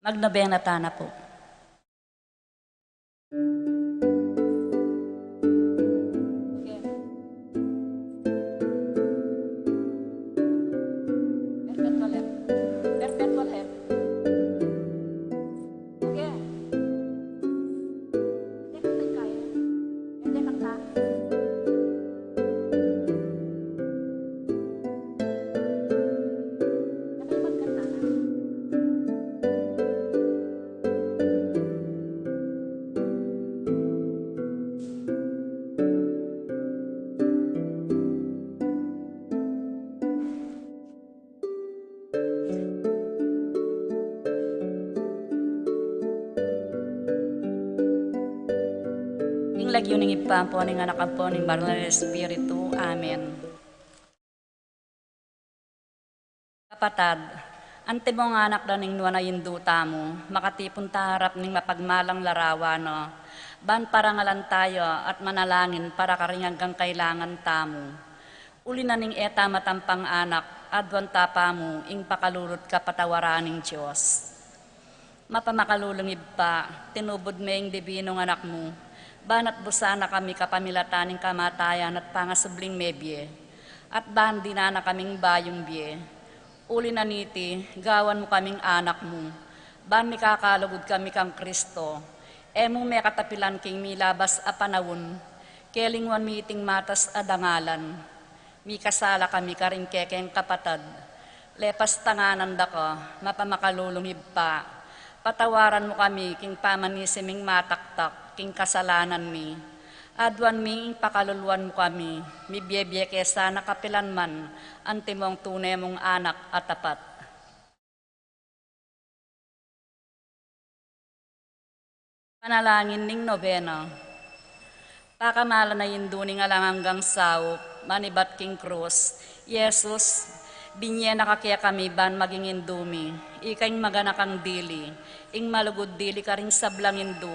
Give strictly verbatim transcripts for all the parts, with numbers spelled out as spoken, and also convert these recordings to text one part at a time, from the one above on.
Magnobena tana pu. King lagyu ning Ibpa, ampo ning Anak, ampo ning Banal a Espiritu. Amen. Kapatad, antimong anak da ning nuan a Indu tamu, makatipun ta harap ning mapagmalang larawan na, ban parangalan taya at manalangin para karing anggang kailangan tamu. Uli na ning e ta matampang anak, aduan ta pamu ing pakalulu't kapatawaran ning Dios. Mapamakalulung Ibpa, tinubud me ing dibinung Anak mu, ban atbusan na kami kapamilatan ning kamatayan at pangasubling mebie, at ban dinan na kaming bayung bie. Uli na niti, gawan mu kaming anak mu, ban mikakalugud kami kang Kristo. E mu mekatapilan king milabas a panaun, kelingwan mi iting matas a dangalan. Mikasala kami karing kekeng kapatad. Lepas tanganan da ka, mapamakalulung Ibpa. Patawaran mu kami king pamanisi ming mataktak king kasalanan mi. Aduan mi ing pakaluluan mu kami, mibiebie ke sana kapilan man, antimong tune mung anak a tapat. Panalangin ning Nobena. Pakamalan a Indu ning alang anggang saup, manibat king krus, Jesus, binye na ka kekami ban maging Indu mi, ika ing maganakang dili, ing malugud dili karing sablang Indu,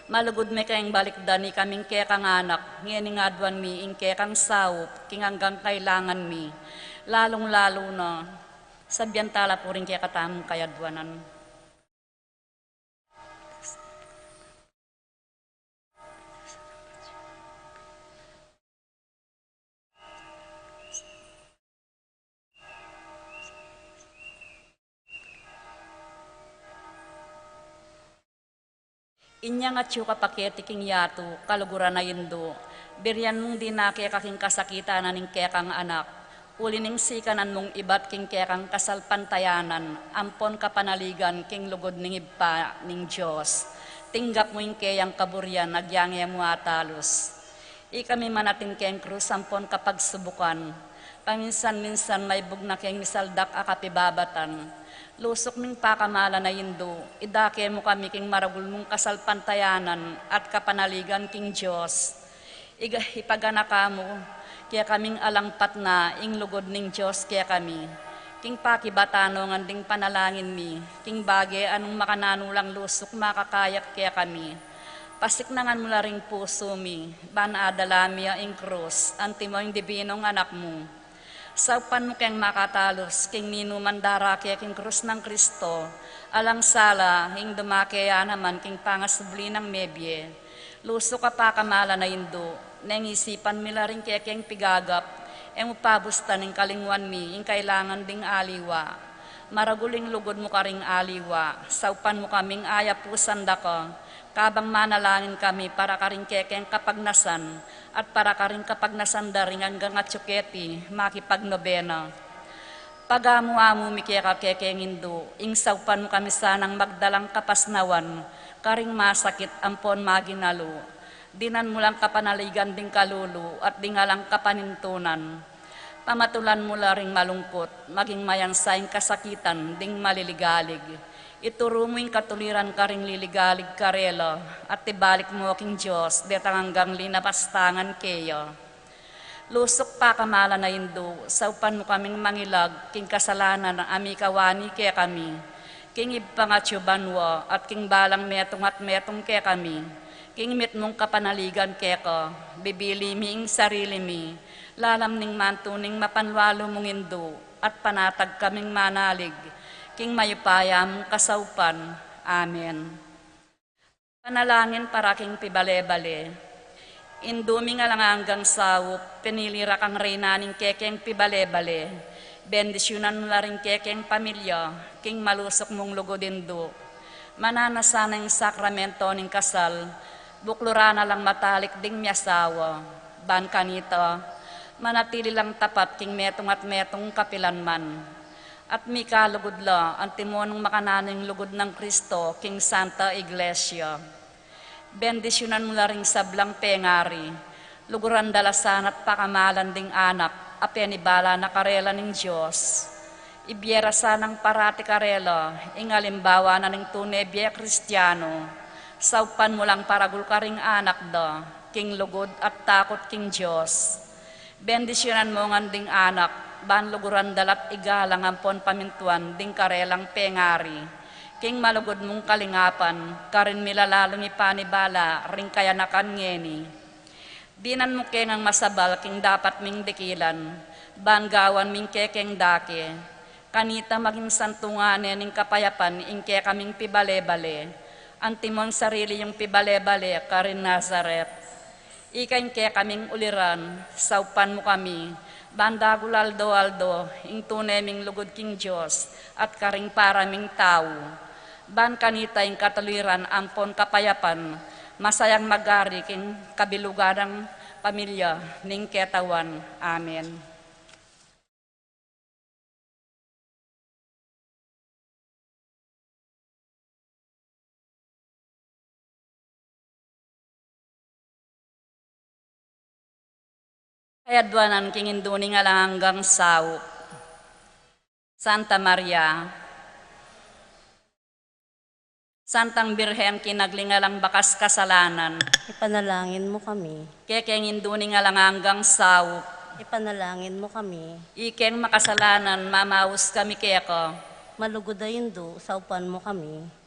malugud me keng balikdan ikaming kekang anak, ngening aduan mi ing kekang saup, king anggang kailangan mi, lalung-lalu na, Sabian tala pu ring kekatamung kayaduanan. Inyang atyu ka pa keti king yatu, kaluguran a Indu, birian mung dinake ka king kasakitan na ning kekang anak, uli ning sikanan mung ibat king kekang kasalpantayanan, ampon kapanaligan king lugud ning Ibpa ning Dios. Tinggap mu ing keyang kaburian, agyang e mu atalus. Ikami manating keng krus ampon kapagsubukan. Paminsan-minsan maibug na keng misaldak a kapibabatan. Lusuk ming pakamalan a Indu, idake mu kami king maragul mung kasalpantayanan at kapanaligan king Dios. Iga, ipaganaka mu kekaming alang patna ing lugud ning Dios kekami. King pakibatan no ngan ding panalangin mi, king bage anung makananu lang lusuk makakayap kekami. Pasiknangan mu la ring pusu mi, ban adala mi ya ing krus, antimo ing dibinung Anak mu. Saupan mu keng makatalus, king ninuman darake king krus nang Kristo, alang sala, ing dumake ya naman king pangasubli nang mebie. Lusuk a pakamalan a Indu, neng isipan mi la ring kekeng pigagap, e mu pabustan ing kalingwan mi, ing kailangan ding aliwa. Maragul ing lugud mu karing aliwa, saupan mu kaming ayapusan da ka, kabang manalangin kami para karing kekeng kapagnasan, at para karing kapagnasan da ring anggang atyu keti, makipagnobena. Pagamu-amu mi keka kekeng Indu, ing saupan mu kami sanang magdalang kapasnawan, karing masakit ampon maginalu. Dinan mu lang kapanaligan ding kalulu at ding alang kapanintunan. Pamatulan mu la ring malungkut, maging mayang sa ing kasakitan ding maliligalig. Ituru mu ing katuliran karing liligalig karela, at ibalik mu king Dios detang anggang linapastangan keya. Lusuk pakamalan a Indu, saupan mu kaming mangilag king kasalanan a mikawani kekami, king ibpang atyu banua, at king balang metung at metung kekami, king mitmung kapanaligan keka, bibili mi ing sarili mi, lalam ning mantu ning mapanwalu mung Indu, at panatag kaming manalig, king mayupaya mung kasaupan, Amen. Panalangin para king pibale-bale. Indu ming alang anggang saup, pinili ra kang reyna ning kekeng pibale-bale. Bendisyunan mu la ring kekeng pamilya king malusuk mung lugud, Indu. Mananu sana ing sakramento ning kasal, bukluran na lang matalik ding miasawa. Ban kanita, manatili lang tapat king metung at metung kapilanman. At mikalugud la antimo nung makananu ing lugud nang Kristo king Santa Iglesia. Bendisyunan mu la ring sablang pengari, luguran da la sana't pakamalan ding anak a penibala na karela ning Dios. Ibie ra sanang parati karela ing alimbawa na ning tune bie Kristiano. Saupan mu lang paragul karing anak da king lugud at takut king Dios. Bendisyunan mu ngan ding anak, ban luguran da la't igalang ampon pamintuan ding karelang pengari king malugud mung kalingapan, karin mi la lalung ipanibala ring kayanakan ngeni. Dinan mu ke ngang masabal king dapat ming dikilan, ban gawan ming kekeng dake. Kanita maging santungan ne ning kapayapan ing kekaming pibale-bale, antimong sarili yung pibale-bale karin Nazaret. Ika ing kekaming uliran, saupan mu kami, ban dagul aldo-aldo ing tune ming lugud king Dios at karing para ming tau. Ban kanita ing katuliran ampon kapayapan, masayang magari king kabilugan nang pamilya ning ketawan. Amen. Kayadwanan king Indu ning alang anggang saup. Santa Maria, Santang Birhen kinagling alang bakas kasalanan, ipanalangin mu kami. Kekeng Indu ning alang anggang saup, ipanalangin mu kami. Ikeng makasalanan, mamaus kami keka. Malugud a Indu, saupan mu kami.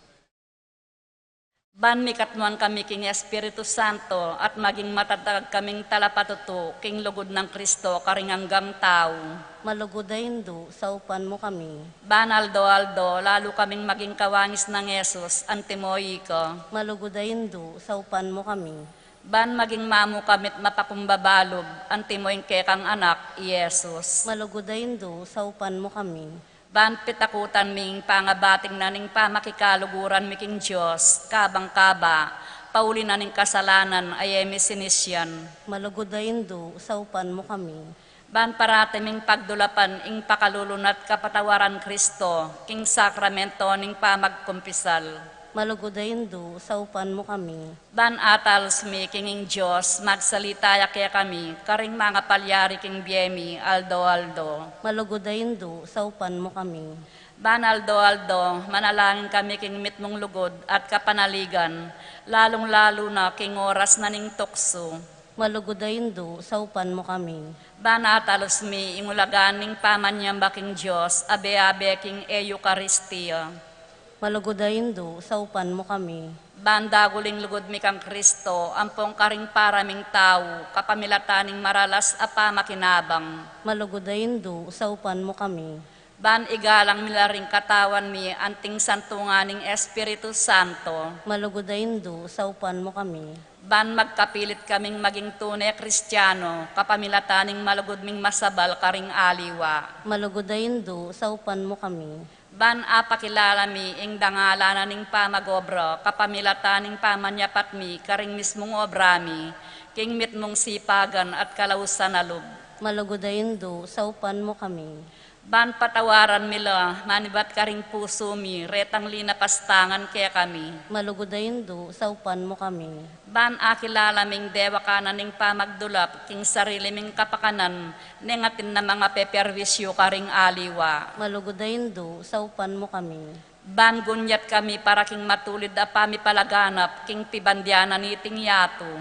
Ban mikatmuan kami king Espiritu Santo at maging matatag kaming talapatutu king lugud nang Kristo karing anggang tau. Malugud a Indu, saupan mu kami. Ban aldo-aldo lalu kaming maging kawangis nang Jesus antimo ika. Malugud a Indu, saupan mu kami. Ban maging mamu kami't mapakumbabalug antimo ing kekang Anak, i Jesus. Malugud a Indu, saupan mu kami. Ban pitakutan mi ing pangabating na ning pamakikaluguran mi king Dios, kabang kaba, pauli na ning kasalanan a e mi sinisian. Malugud a Indu, saupan mu kami. Ban parati ming pagdulapan ing pakalulu na't kapatawaran Kristo king sakramento ning pamagkumpisal. Malugud a Indu, saupan mu kami. Ban atalus mi king ing Dios, magsalita ya kekami karing mangapalyari king bie mi aldo-aldo. Malugud a Indu, saupan mu kami. Ban aldo-aldo manalangin kami king mitmung lugud at kapanaligan, lalung-lalu na king oras na ning tuksu. Malugud a Indu, saupan mu kami. Ban atalus mi ing ulagan ning pamanyamba king Dios abe-abe king Eukaristia. Malugud a Indu, saupan mu kami. Ban dagul ing lugud mi kang Kristo ampong karing para ming tau kapamilatan ning maralas a pamakinabang. Malugud a Indu, saupan mu kami. Ban igalang mi la ring katawan mi anting santungan ning Espiritu Santo. Malugud a Indu, saupan mu kami. Ban magkapilit kaming maging tune Kristiano kapamilatan ning malugud ming masabal karing aliwa. Malugud a Indu, saupan mu kami. Ban apakilala mi ing dangalan na ning pamag-obra kapamilatan ning pamanyapat mi karing mismung obra mi king mitmung sipagan at kalausan a lub. Malugud a Indu, saupan mu kami. Ban patawaran mi la manibat karing pusu mi retang linapastangan kekami. Malugud a Indu, saupan mu kami. Ban akilala ming dewakan na ning pamagdulap king sarili ming kapakanan neng atin na mangapeperwisyu karing aliwa. Malugud a Indu, saupan mu kami. Ban gunyat kami para king matulid a pamipalaganap king pibandian na niting yatu.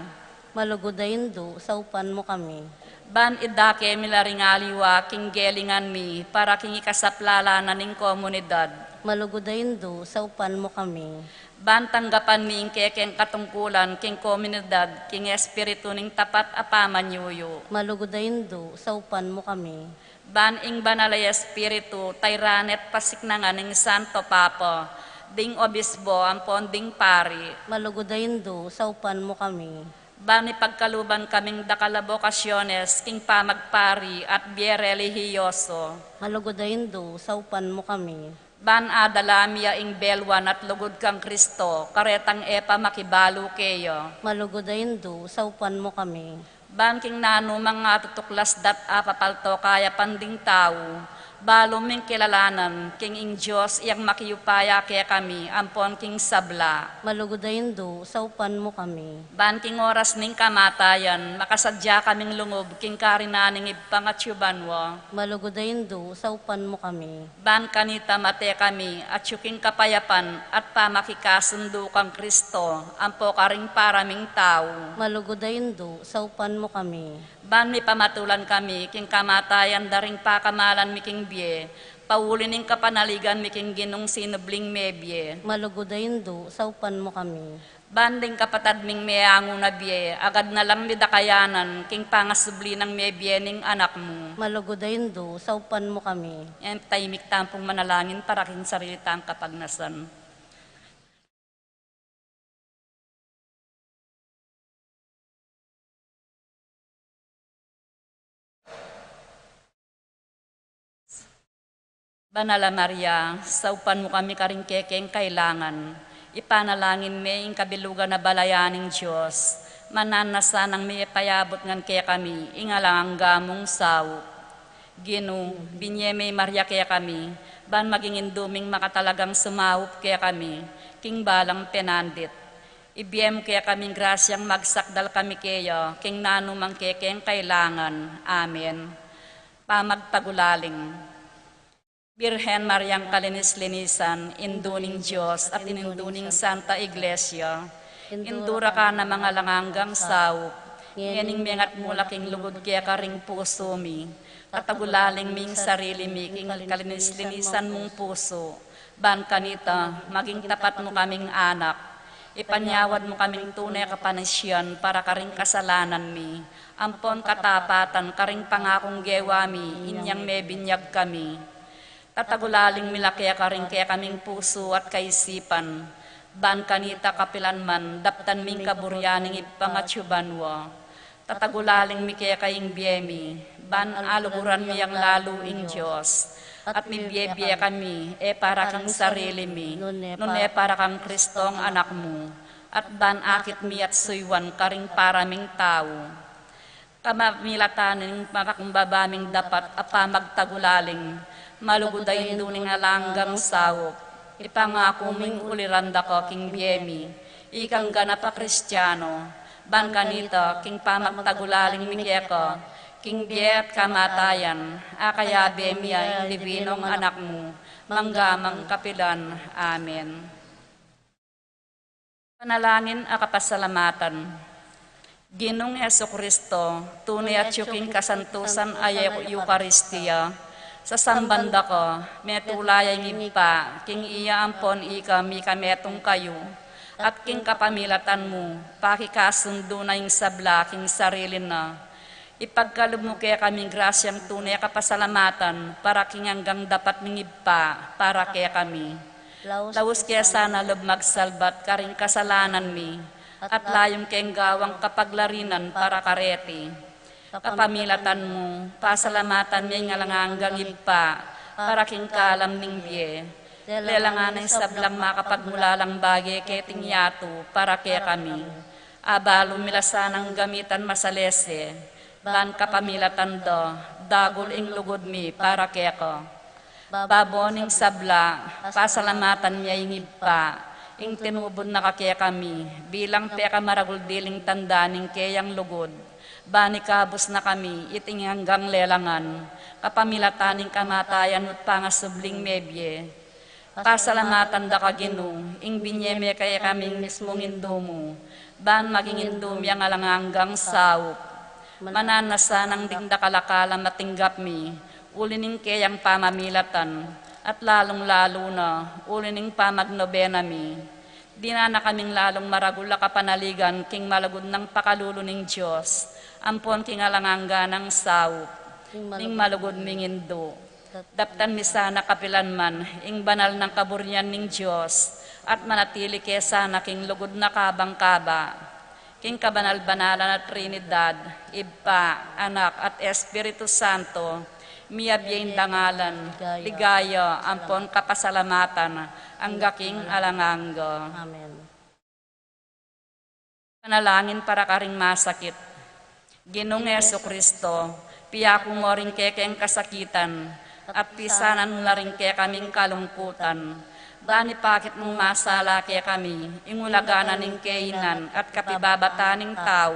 Malugud a Indu, saupan mu kami. Ban idake mi la ring aliwa king gelingan mi para king ikasaplala na ning komunidad. Malugud a Indu, saupan mu kami. Ban tanggapan mi ing kekeng katungkulan king komunidad king espiritu ning tapat a pamanyuyu. Malugud a Indu, saupan mu kami. Ban ing Banal a Espiritu tayran ne't pasiknangan ning Santo Papa ding obispo ampon ding pari. Malugud a Indu, saupan mu kami. Ban ipagkaluban kaming dakal a bokasyones king pamagpari at bie relihiyoso. Malugud a Indu, saupan mu kami. Ban adala mi ya ing beluan at lugud kang Kristo, karetang e pa makibalu keya. Malugud a Indu, saupan mu kami. Ban king nanu mang atutuklas da't apapalto kayapan ding tau, balu ming kilalanan king ing Dios iyang makiupaya kekami ampon king sabla. Malugud a Indu, saupan mu kami. Ban king oras ning kamatayan, makasadya kaming lungub king karinan ning Ibpang atsu banua. Malugud a Indu, saupan mu kami. Ban kanita mate kami atsu king kapayapan at pamakikasundu kang Kristo ampo karing para ming tau. Malugud a Indu, saupan mu kami. Ban mipamatulan kami king kamatayan da ring pakamalan mi king bie, pauli ning kapanaligan mi king Ginung sinubling mebie. Malugud a Indu, saupan mu kami. Ban ding kapatad ming meangu na bie, agad na lang mi da kayanan king pangasubli nang mebie ning Anak mu. Malugud a Indu, saupan mu kami. Ing tahimik tampung manalangin para king sarili tang kapagnasan. Banal a Maria, saupan mu kami karing kekeng kailangan. Ipanalangin me ing kabilugan a balayan ning Dios. Mananu na sanang mipayabut ngan kekami ing alang angga mung saup. Ginu, binie me i Maria kekami, ban maging indu ming makatalagang sumaup kekami king balang penandit. Ibie mu kekaming grasyang magsakdal kami keya king nanu mang kekeng kailangan. Amen. Pamagtagulaling. Birhen Mariang kalinis-linisan, Indu ning Dios at Indu ning Santa Iglesia, Indu ra ka na mang alang anggang saup, ngening mengatmula king lugud keka ring pusu mi. Tatagulaling mi ing sarili mi king kalinis-linisan mung pusu, ban kanita maging tapat mu kaming anak. Ipanyawad mu kaming tune kapanisian para karing kasalanan mi, ampon katapatan karing pangakung gewa mi inyang mebinyag kami. Tatagulaling mi la keka ring kekaming pusu at kaisipan, ban kanita kapilan man daptan ming kaburian ning Ibpang atsu banua. Tatagulaling mi keka ing bie mi, ban aluguran mi yang lalu ing Dios, at mibie-bie kami, e para king sarili mi, nune para kang Kristong Anak mu, at ban akit mi at suyuan karing para ming tau. Kapamilatan ning makakumbaba ming dapat a pamagtagulaling, malugud a Indu ning alang anggang saup, ipangaku ming uliran da ka king bie mi, ikang ganap a Kristiano, ban kanita king pamagtagulaling mi keka king bie at kamatayan, akayabe mi ya ing dibinung Anak mu, mangga mang kapilan. Amen. Panalangin a kapasalamatan. Ginung Jesucristo, tune atsu king kasantusan a Eukaristia, sasamban da ka, metula ya ing Ibpa, king iya ampon ika mikametung kayu, at king kapamilatan mu, pakikasundu na ing sabla king sarili na. Ipagkalub mu kekaming grasyang tune kapasalamatan para king anggang dapat ming Ibpa para kekami. Laus ke sana lub magsalbat karing kasalanan mi, at layung keng gawang kapaglarinan para kareti. Kapamilatan mu, pasalamatan mi ing alang anggang Ibpa para king kalam ning bie. Lelangan na ing sablang makapagmulalang bage keting yatu para kekami. Abalu mi la sanang gamitan masalese, ban kapamilatan da, dagul ing lugud mi para keka. Babo ning sabla, pasalamatan mi ya ing Ibpa, ing tinubud na ka kekami, bilang pekamaragul diling tanda ning keyang lugud, ban ikabus na kami iting anggang lelangan, kapamilatan ning kamatayan nu't pangasubling mebie. Pasalamatan da ka, Ginu, ing binie me kekami ing mismung Indu mu, ban maging Indu mi yang alang anggang saup. Mananu na sanang ding dakal a kalam a tinggap mi, uli ning keyang pamamilatan, at lalung-lalu na, uli ning pamagnobena mi. Dinan na kaming lalung maragul a kapanaligan king malugud nang pakalulu ning Dios, ampon king alang angga nang saup, ning malugud ming Indu. Daptan mi sana kapilan man ing banal nang kaburian ning Dios, at manatili ke sana king lugud na kabang-kaba. King kabanal-banalan a Trinidad, Ibpa, Anak, at Espiritu Santo, miyabie ing dangalan, ligaya, ampon kapasalamatan, angga king alang angga. Amen. Panalangin para karing masakit. Ginung Jesucristo, piyaku mu ring kekeng kasakitan, at pisanan mu na ring kekaming kalungkutan. Ban ipakit mung masala kekami ing ulaga na ning kainan at kapibabatan ning tau.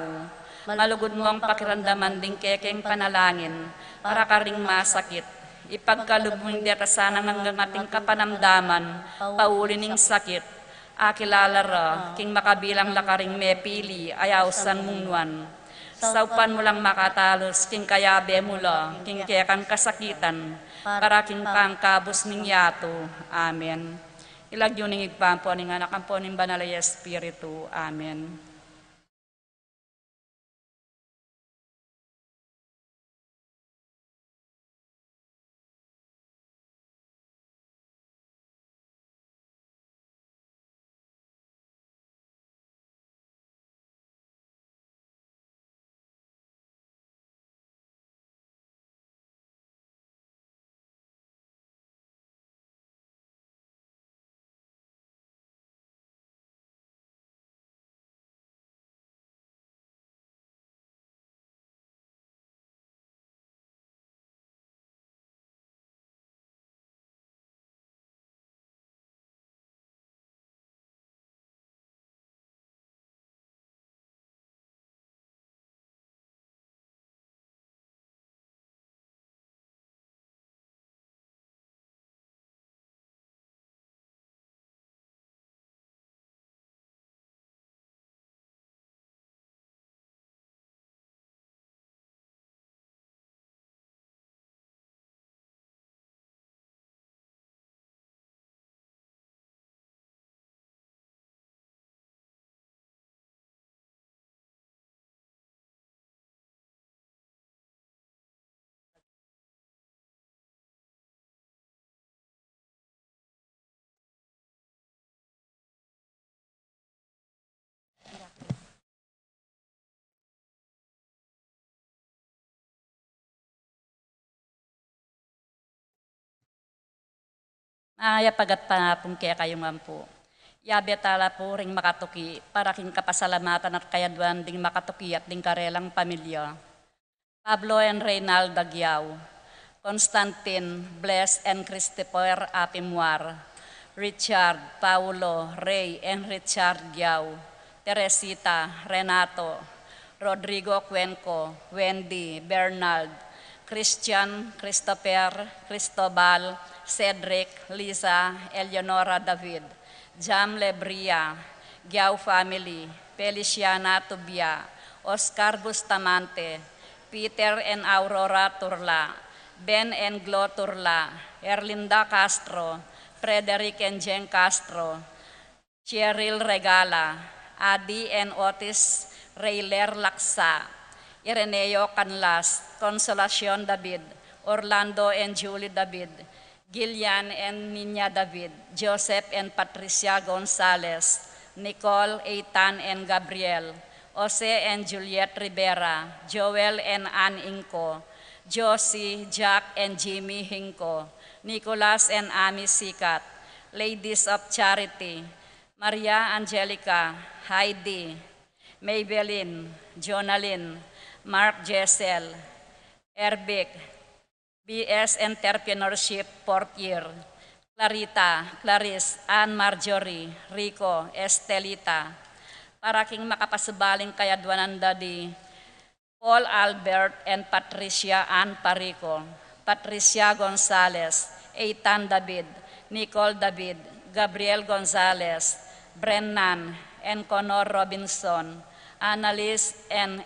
Malugud mung pakiramdaman ding kekeng panalangin para karing masakit. Ipagkalub mu ing deta sanang anggang ating kapanamdaman pauli ning sakit. Akilala ra king makabilang la karing mepili a ausan mung nuan. Saupan mu lang makatalus king kayabe mu la king kekang kasakitan, para king pangkabus ning yatu. Amen. Ing lagyu ning Ibpa, ampo ning Anak, ampo ning Banal a Espiritu. Amen. Mayap a gatpanapun kekayu ngan pu. Yabe tala pu ring makatuki para king kapasalamatan at kayaduan ding makatuki at ding karelang pamilya. Pablo and Reynalda Giao, Constantine, Bless and Christopher Apimwar, Richard, Paulo, Rey and Richard Giao, Teresita, Renato, Rodrigo Cuenco, Wendy, Bernard, Christian, Christopher, Cristobal, Cedric, Lisa, Eleonora David, Jam Lebria, Giao family, Feliciana Tubia, Oscar Bustamante, Peter and Aurora Turla, Ben and Glo Turla, Erlinda Castro, Frederick and Jen Castro, Cheryl Regala, Adi and Otis Reyler Laksa, Ireneo Canlas, Consolacion David, Orlando and Julie David, Gillian and Nina David, Joseph and Patricia Gonzalez, Nicole, Ethan and Gabriel, Jose and Juliet Rivera, Joel and Ann Inco, Josie, Jack and Jimmy Hinco, Nicolas and Amy Sikat, Ladies of Charity, Maria Angelica, Heidi, Maybelline, Jonalyn, Mark Jessel, Erbic, B S Entrepreneurship fourth year, Clarita, Clarice, Ann Marjorie, Rico, Estelita, para king makapasubaling kayaduanan da di Paul Albert and Patricia Ann Parico, Patricia Gonzalez, Ethan David, Nicole David, Gabriel Gonzalez, Brennan and Connor Robinson, Annalise and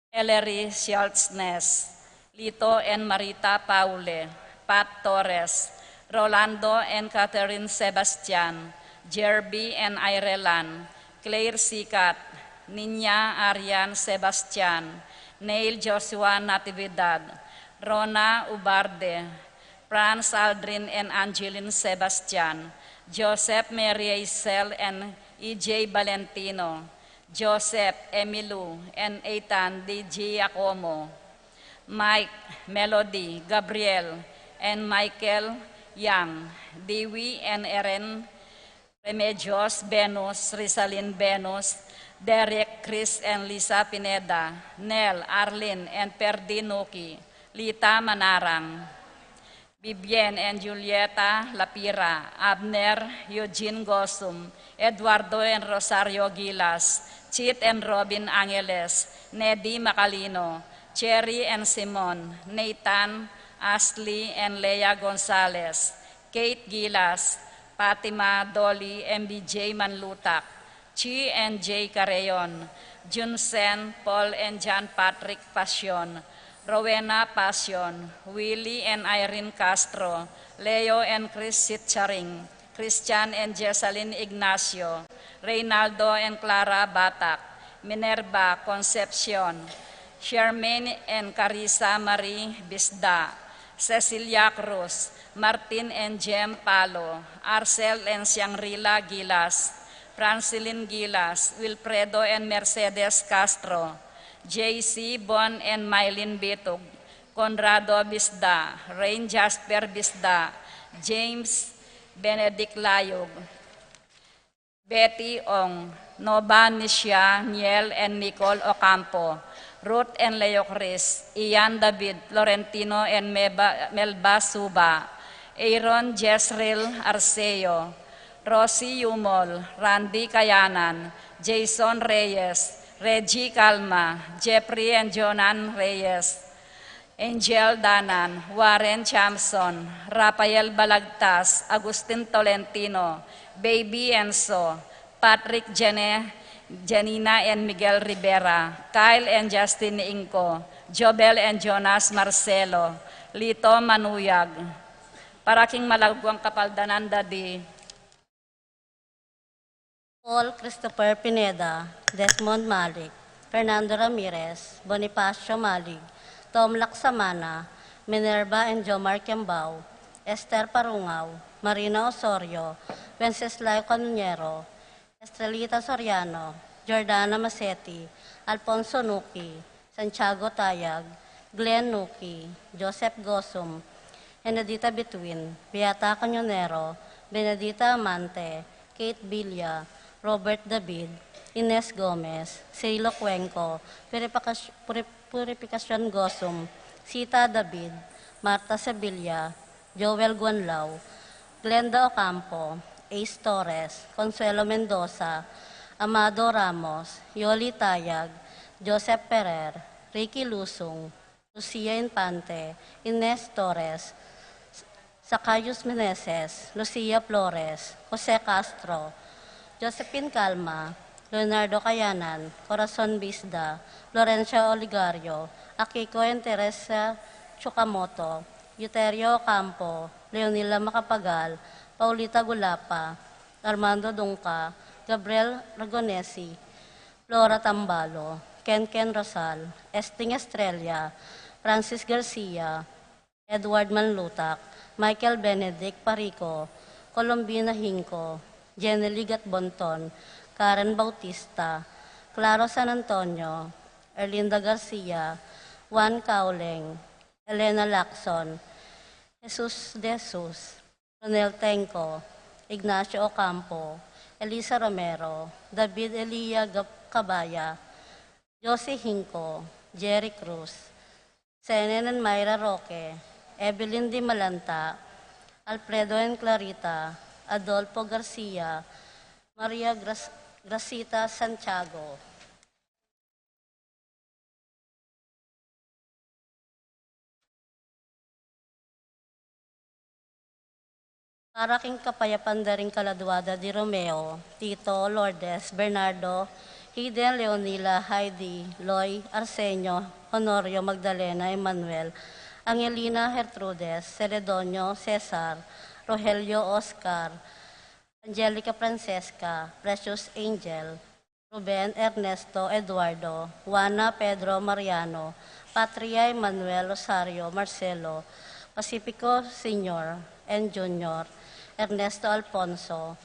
Ellery Schultznes, Lito and Marita Paule, Pat Torres, Rolando and Catherine Sebastian, Jerby and Irelan, Claire Sikat, Nina Arian Sebastian, Neil Joshua Natividad, Rona Ubarde, Franz Aldrin and Angeline Sebastian, Joseph Mary Isel and E J Valentino, Joseph Emilu and Ethan D Giacomo, Mike, Melody, Gabriel, and Michael Yang, Dewey and Eren Remedios, Venus, Rizalin Venus, Derek, Chris, and Lisa Pineda, Nel, Arlene, and Perdi Nuki, Lita Manarang, Vivian and Julieta Lapira, Abner, Eugene Gosum, Eduardo and Rosario Gilas, Chit and Robin Angeles, Nedi Macalino, Cherry and Simon, Nathan, Ashley and Leia Gonzalez, Kate Gilas, Fatima, Dolly, M B J Manlutak, Chi and J Carreon, Junsen, Paul and John Patrick Pasion, Rowena Pasion, Willie and Irene Castro, Leo and Chris Sitcharing, Christian and Jessalyn Ignacio, Reynaldo and Clara Batak, Minerva Concepcion, Charmaine and Carissa Marie Bisda, Cecilia Cruz, Martin and Jem Palo, Arcel and Shangri-La Gilas, Francilin Gilas, Wilfredo and Mercedes Castro, J C Bon and Mylene Bitug, Conrado Bisda, Rain Jasper Bisda, James Benedict Layug, Betty Ong, Nova Nisha Miel and Nicole Ocampo, Ruth and Leo Chris, Ian David, Florentino and Meba, Melba Suba, Aaron Jezreel Arceo, Rosie Yumol, Randy Kayanan, Jason Reyes, Reggie Calma, Jeffrey and Jonan Reyes, Angel Danan, Warren Chamson, Rafael Balagtas, Agustin Tolentino, Baby Enzo, Patrick Jene, Janina and Miguel Rivera, Kyle and Justin Inco, Jobel and Jonas Marcelo, Lito Manuyag. Para king malagwang kapaldanan da di Paul Christopher Pineda, Desmond Malik, Fernando Ramirez, Bonifacio Malik, Tom Laksamana, Minerva and Jomar Kembao, Esther Parungao, Marina Osorio, Wenceslao Conñero, Estrelita Soriano, Jordana Masetti, Alfonso Nuki, Santiago Tayag, Glenn Nuki, Joseph Gosum, Henedita Bituin, Beata Cañonero, Benedita Amante, Kate Villa, Robert David, Ines Gomez, Cirilo Cuenco, Purificac-, Puri-, Purificacion Gosum, Sita David, Martha Sevilla, Joel Guanlao, Glenda Ocampo, Ace Torres, Consuelo Mendoza, Amado Ramos, Yoli Tayag, Joseph Ferrer, Ricky Lusung, Lucia Infante, Ines Torres, Zacarius Meneses, Lucia Flores, Jose Castro, Josephine Calma, Leonardo Cayanan, Corazon Bisda, Florencia Oligario, Akiko and Teresa Chukamoto, Euterio Ocampo, Leonila Macapagal, Paulita Gulapa, Armando Dungca, Gabriel Ragonesi, Flora Tambalo, Kenken Rosal, Esting Estrella, Francis Garcia, Edward Manlutak, Michael Benedict Parico, Colombina Hinco, Jenny Ligat Bonton, Karen Bautista, Claro San Antonio, Erlinda Garcia, Juan Cauleng, Elena Lacson, Jesus De Jesus, Ronel Tenco, Ignacio Ocampo, Elisa Romero, David Elia Gab-, Cabaya, Josie Hinco, Jerry Cruz, Senen and Myra Roque, Evelyn Di Malanta, Alfredo and Clarita, Adolfo Garcia, Maria Gras-, Gracita Santiago. Para king kapayapan da ring kaladua da di Romeo, Tito, Lourdes, Bernardo, Hayden, Leonila, Heidi, Loy, Arsenio, Honorio, Magdalena, Emmanuel, Angelina, Gertrudes, Celedonio, Cesar, Rogelio, Oscar, Angelica, Francesca, Precious Angel, Ruben, Ernesto, Eduardo, Juana, Pedro, Mariano, Patria, Emmanuel, Rosario, Marcelo, Pacifico Senior and Junior, Ernesto Alfonso,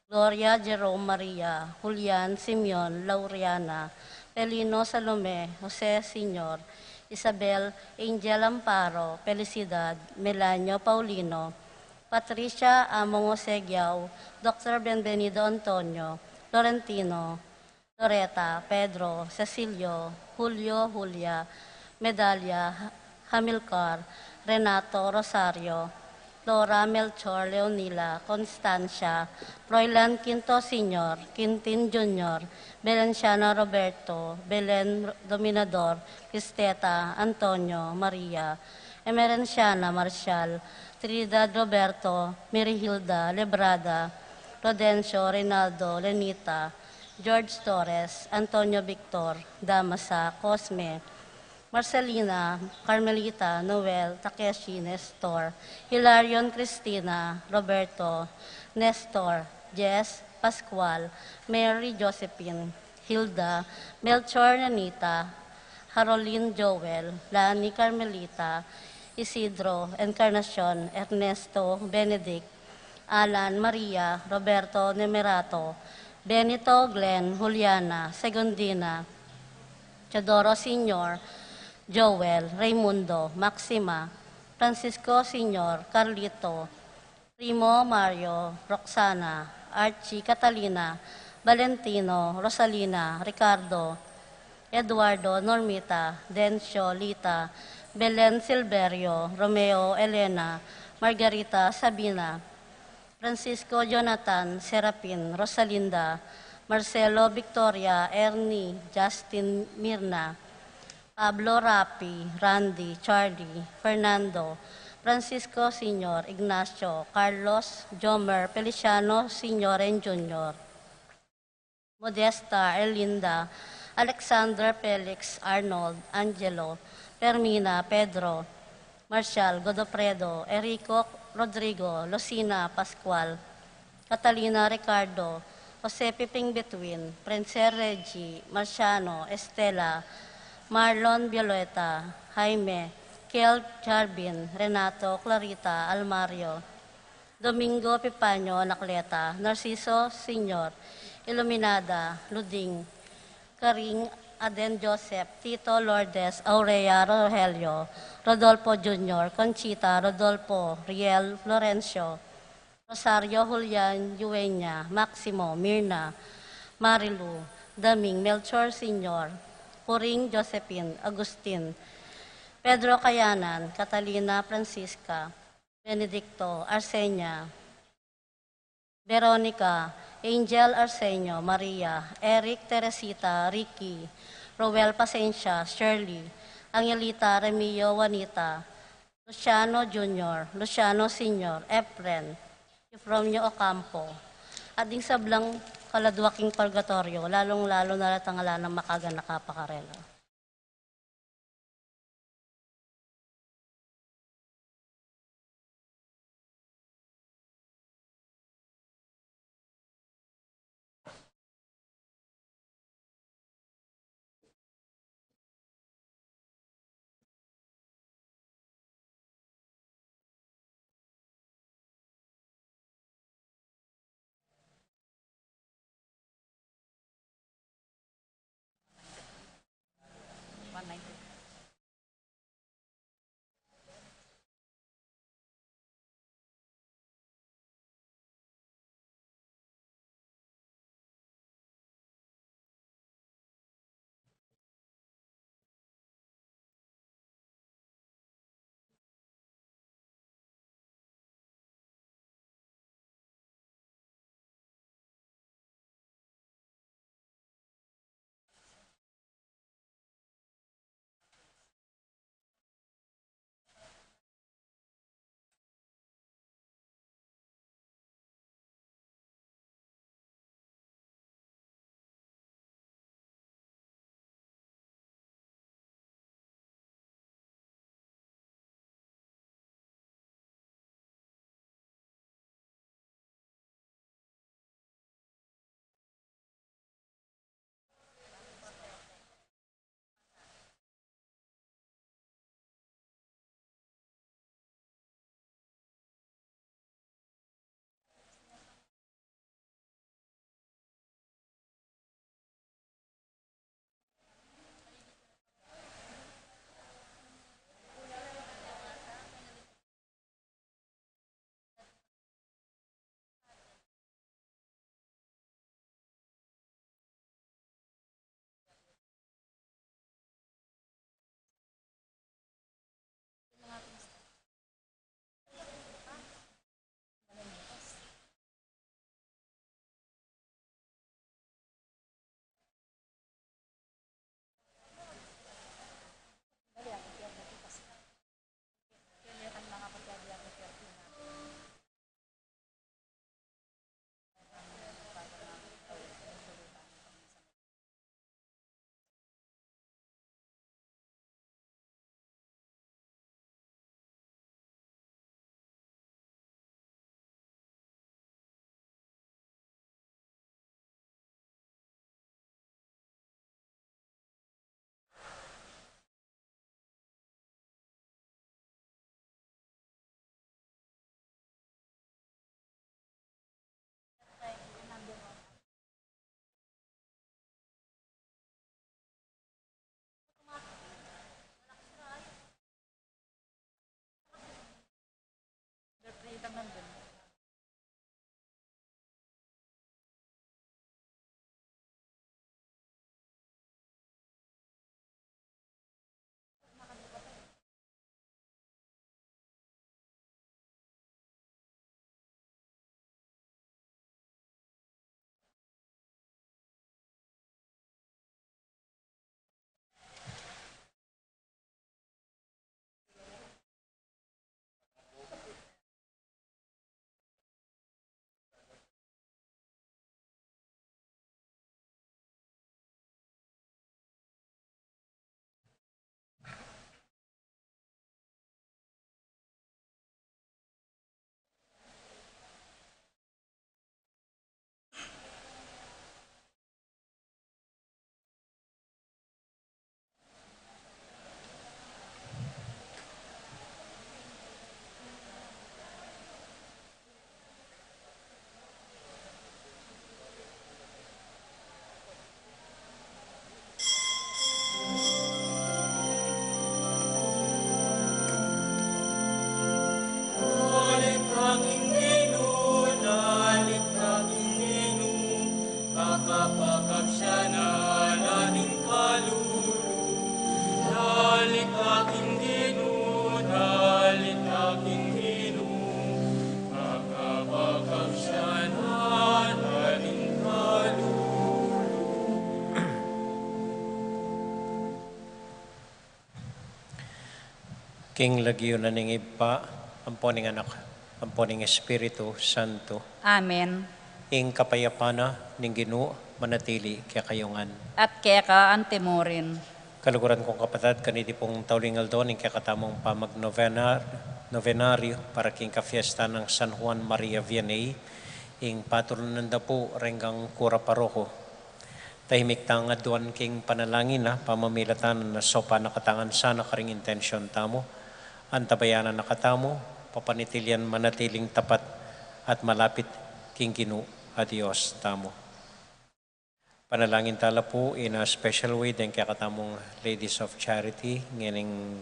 Gloria Jerome Maria, Julian Simeon Laureana, Pelino Salome, Jose Senior, Isabel Angel Amparo, Felicidad Melanio Paulino, Patricia Among Jose Giao, Doctor Bienvenido Antonio, Florentino, Loreta, Pedro, Cecilio, Julio, Julia, Medalia, Hamilcar, Renato, Rosario, Flora, Melchor, Leonila, Constancia, Froilan Quinto Senior, Quintin Junior, Belenciana Roberto, Belen Dominador, Cristeta, Antonio, Maria, Emerenciana Marcial, Trinidad Roberto, Mirihilda, Lebrada, Rodencio, Reynaldo, Lenita, George Torres, Antonio Victor, Damasa, Cosme, Marcelina, Carmelita, Noel, Takeshi, Nestor, Hilarion, Cristina, Roberto, Nestor, Jess, Pascual, Mary, Josephine, Hilda, Melchor, Nanita, Harolin, Joel, Lani, Carmelita, Isidro, Encarnacion, Ernesto, Benedict, Alan, Maria, Roberto, Nemerato, Benito, Glenn, Juliana, Segundina, Teodoro Senior, Joel, Raymundo, Maxima, Francisco Senior, Carlito, Primo, Mario, Roxana, Archie, Catalina, Valentino, Rosalina, Ricardo, Eduardo, Normita, Dencio, Lita, Belen, Silverio, Romeo, Elena, Margarita, Sabina, Francisco, Jonathan, Serapin, Rosalinda, Marcelo, Victoria, Ernie, Justin, Mirna, Pablo, Rapi, Randy, Charlie, Fernando, Francisco Senior, Ignacio, Carlos, Jomer, Feliciano Senior and Junior, Modesta, Erlinda, Alexander, Felix, Arnold, Angelo, Fermina, Pedro, Marcial, Godofredo, Erico, Rodrigo, Lucina, Pascual, Catalina, Ricardo, Jose, Piping, Between, Prince, Reggie, Marciano, Estela, Marlon, Violeta, Jaime, Kel, Jarvin, Renato, Clarita, Almario, Domingo, Epifanio, Anacleta, Narciso, Senior, Iluminada, Luding, Karing, Aden, Joseph, Tito, Lourdes, Aurea, Rogelio, Rodolfo Junior, Conchita, Rodolfo, Riel, Florencio, Rosario, Julian, Yuenya, Maximo, Mirna, Marilu, Daming, Melchor Senior, Puring, Josephine, Agustin, Pedro, Kayanan, Catalina, Francisca, Benedicto, Arsenia, Veronica, Angel, Arsenio, Maria, Eric, Teresita, Ricky, Roel, Pasensia, Shirley, Angelita, Remio, Juanita, Luciano Junior, Luciano Senior, Efren, Eufromio Ocampo, at ding sablang kaladwa king purgatoryo, lalung-lalu na la tang ala nang makaganaka pa karela. King lagyu na ning Ibpa, ampo ning Anak, ampo ning Espiritu Santo. Amen. Ing kapayapan na ning Ginu manatili kekayu ngan. At keka antimurin. Kaluguran kung kapatad, kaniti pung tauling aldo ning kekatamung pamagnovenar-, novenaryo para king kafiesta nang San Juan Maria Vianney, ing patron nanda pu reng kura paroko. Tahimik tang aduan king panalangin na pamamilatan na saupan na katamu ngan sana karing intensyon tamu, antabayanan na katamu, papanatilian manatiling tapat at malapit king Ginu a Dios tamu. Panalangin tala pu in a special way deng kekatamung Ladies of Charity, ngening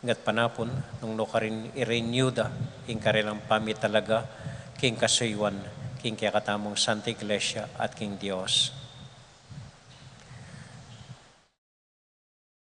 gatpanapun, nung nu karin i-renew da ing karelang pamitalaga king kasuyuan king kekatamung Santa Iglesia at king Dios.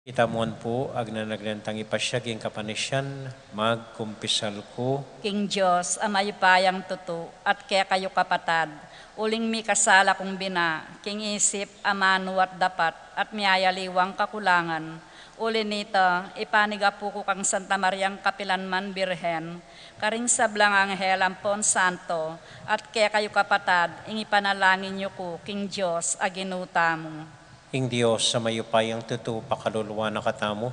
Itamu ngan pu, agnanagnan tang ipasyag ing kapanisian, magkumpisal ku king Dios a mayupayang tutu, at kekayu kapatad, uling mikasala kung bina, king isip, amanu at dapat, at miyayaliwang kakulangan. Uli nita, ipanigapu ku kang Santa Mariang kapilan man Birhen, karing sablang anghel ampon santo, at kekayu kapatad, ing ipanalangin yu ku king Dios a Ginu tamu. Ing Dios a mayupayang tutu pakalulu na katamu,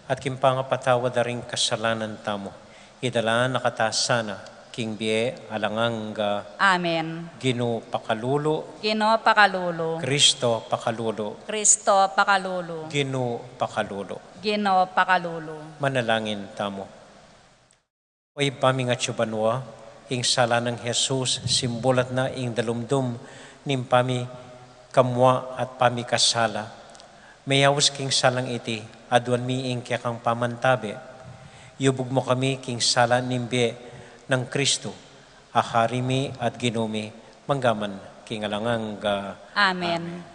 at king pangapatawad da ring kasalanan tamu, idala na kata sana king bie alang angga. Amen. Ginu pakalulu. Ginu pakalulu. Kristo pakalulu. Kristo pakalulu. Ginu pakalulu. Ginu pakalulu. Manalangin tamu. O Ibpa ming atsu banua, ing sala nang Jesus simbulat na ing dalumdum ning pamikamua at pamikasala. Meyaus king salang iti, aduan mi ing kekang pamantabe. Yubug mu kami king sala ning bie nang Kristu, a Hari mi at Ginu mi, manggaman king alang angga. Amen. Amen.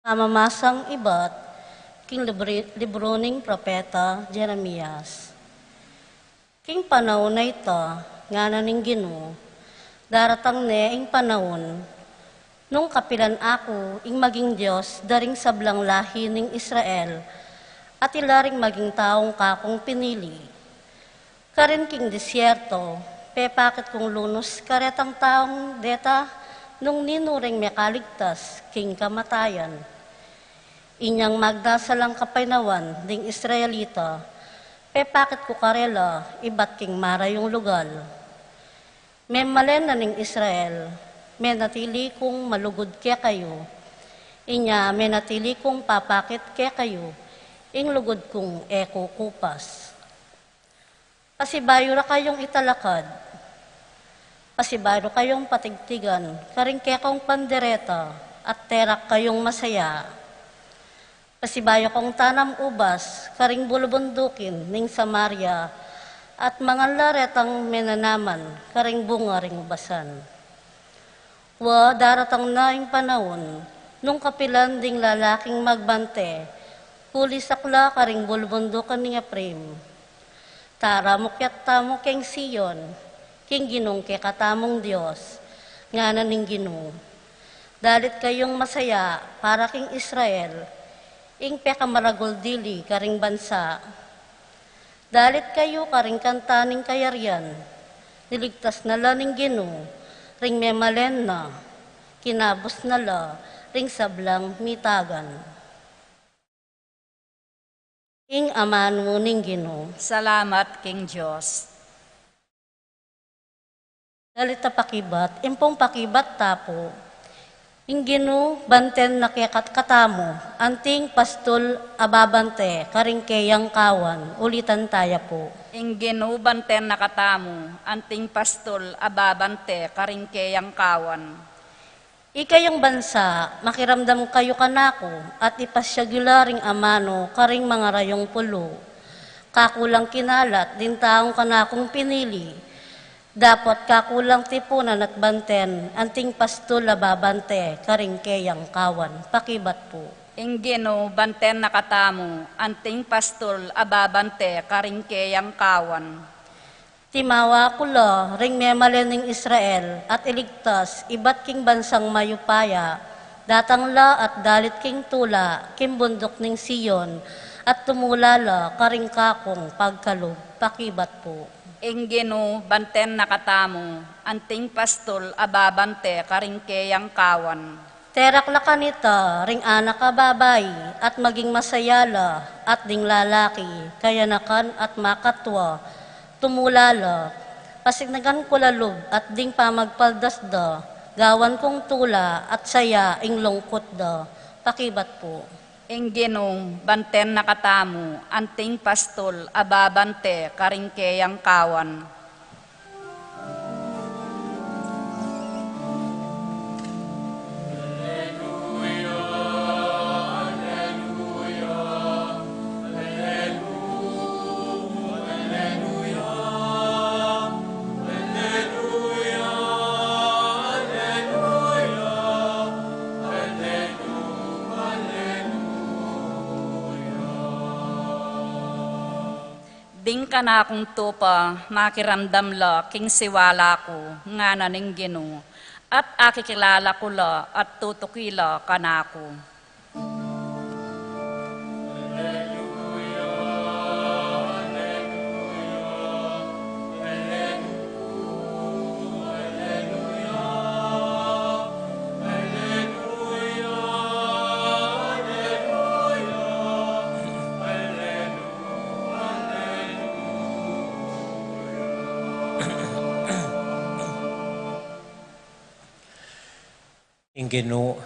Pamamasang ibat king libri-, libru ning propeta Jeremias. King panaun a ita, ngana ning Ginu, daratang ne ing panaun, nung kapilan aku ing maging Dios da ring sablang lahi ning Israel, at ila ring maging taung kakung pinili. Karin king disyerto, pepakit kung lunus karetang taung deta nung ninu ring mekaligtas king kamatayan. Inyang magdasalang kapaynawan ding Israelita, pepakit ku karela ibat king marayung lugal. Memalen na ning Israel, menatili kung malugud kekayu. Inya menatili kung papakit kekayu ing lugud kung e kukupas. Pasibayu ra kayung italakad. Pasibayu kayung patigtigan karing kekong pandereta, at terak kayung masaya. Pasibayu kong tanam ubas karing bulubundukin ning Samaria, at mangan la retang menanaman karing bunga ring ubasan. Wa, daratang na ing panaun, nung kapilan ding lalaking magbante, kulisak la karing bulubundukan ning Efraim. Tara, mukyat tamu king Sion, king Ginung kekatamung Dios, ngana ning Ginu. Dalit kayung masaya para king Israel, ing pekamaragul dili karing bansa. Dalit kayu karing kanta ning kayarian, niligtas na la ning Ginu ring memalen na, kinabus na la ring sablang mitagan. Ing amanu ning Ginu. Salamat king Dios. Dalit a pakibat, ing pung pakibat ta pu, ing Ginu banten na keka-, katamu, anting pastul a babante karing keyang kawan, ulitan taya pu. Ing Ginu banten na katamu, anting pastul a babante karing keyang kawan. Ikayung bansa, makiramdam kayu kanaku, at ipasyag yu la ring amanu karing mangarayung pulu. Kaku lang kinalat ding taung kanakung pinili, Dapot kakulang tipunan at banten, anting pastul a babante karing keyang kawan, pakibat pu. Ing Ginu, banten na katamu, anting pastul a babante karing keyang kawan. Timawa ku la ring memalen ning Israel at iligtas ibat king bansang mayupaya, datang la at dalit king tula king bunduk ning Sion, at tumula la karing kakung pagkalub, pakibat pu. Ing Ginu, banten na katamu, anting pastul a babante karing keyang kawan. Terak la kanita ring anak a babai, at maging masaya la, at ding lalaki, kayanakan at makatua, tumula la. Pasignagan ku la lub at ding pamagpaldas da, gawan kung tula at saya ing lungkut da, pakibat pu. Ing Ginu, banten na katamu, anting pastul a babante karing keyang kawan. Ding kanakung tupa, makiramdam la king siwala ku, ngana ning Ginu, at akikilala ku la at tutuki la kanaku. Ing Ginu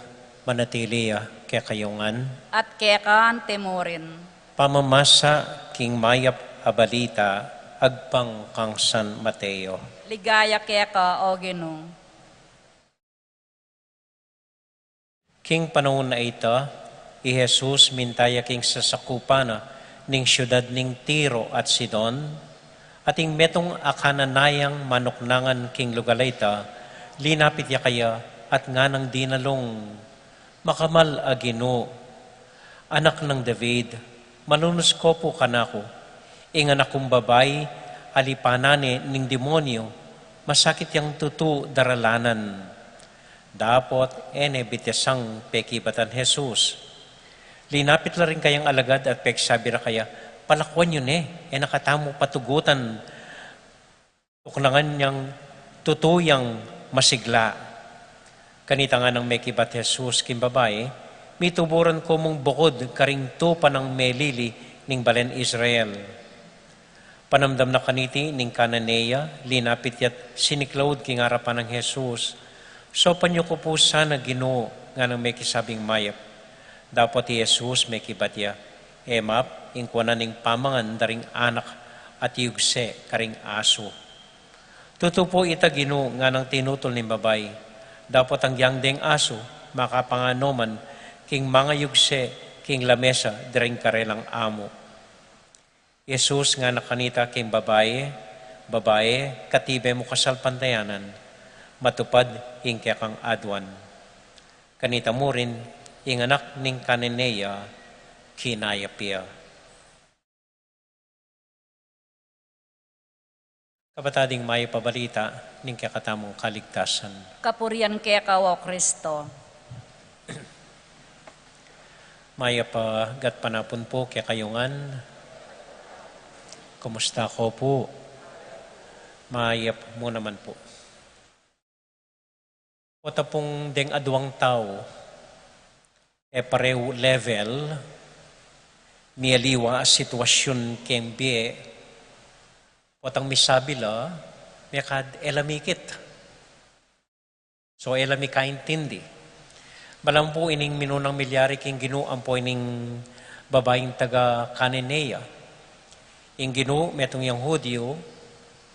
manatili ya kekayu ngan. At keka antimurin. Pamamasa king mayap a balita agpang kang San Mateo. Ligaya keka, O Ginu. King panaun a ita, i Jesus minta ya king sasakupan na ning siudad ning Tiro at Sidon, at ing metung a kananayang manuknangan king lugal a ita, linapit ya kaya at nganang dinalung, "Makamal a Ginu, Anak nang David, malunus ko pu kanaku. Ing anak kung babai, alipanan ne ning demonyu, masakit yang tutu daralanan." Dapot e ne bitisang pekibatan Jesus. Linapit la ring kayang alagad at peksabi ra kaya, "Palakuan yu ne, e na katamu patugutan. Tuknangan yang tutu yang masigla." Kanita nganang mekibat Jesus king babai, "Mituburan ku mung bukud karing tupa nang melili ning balen Israel." Panamdam na kaniti ning Cananea, linapit ya't siniklaud king arapan nang Jesus. "Saupan yu ku pu sana, Ginu," nganang mekisabing mayap. Dapot i Jesus mekibat ya, "E map ing kuanan ing pamangan da ring anak at yugse karing asu." "Tutu pu ita, Ginu," nganang tinutul ning babai. "Dapot agyang deng asu, makapangan no man king mangayugse king lamesa da ring karelang amu." Jesus ngana kanita king babai, "Babai, katibe mu kasalpantayanan, matupad ing kekang aduan." Kanita murin, ing anak ning Cananea, kinayap ya. Kapatad, ing mayap a balita ning kekatamung kaligtasan. Kapurian keka, O Kristo. Mayap a gatpanapun pu kekayu ngan. Kumusta ko pu? Mayap mu naman pu. Pota pung deng aduang tau, e pareu level, mialiwa a sitwasyun keng bie, potang misabi la, mekad e la mikit. So, e la mikaintindi. Balamu pu ining minunang milyari king Ginu ampo ining babaing taga Cananea. Ing Ginu, metung yang Hudyu,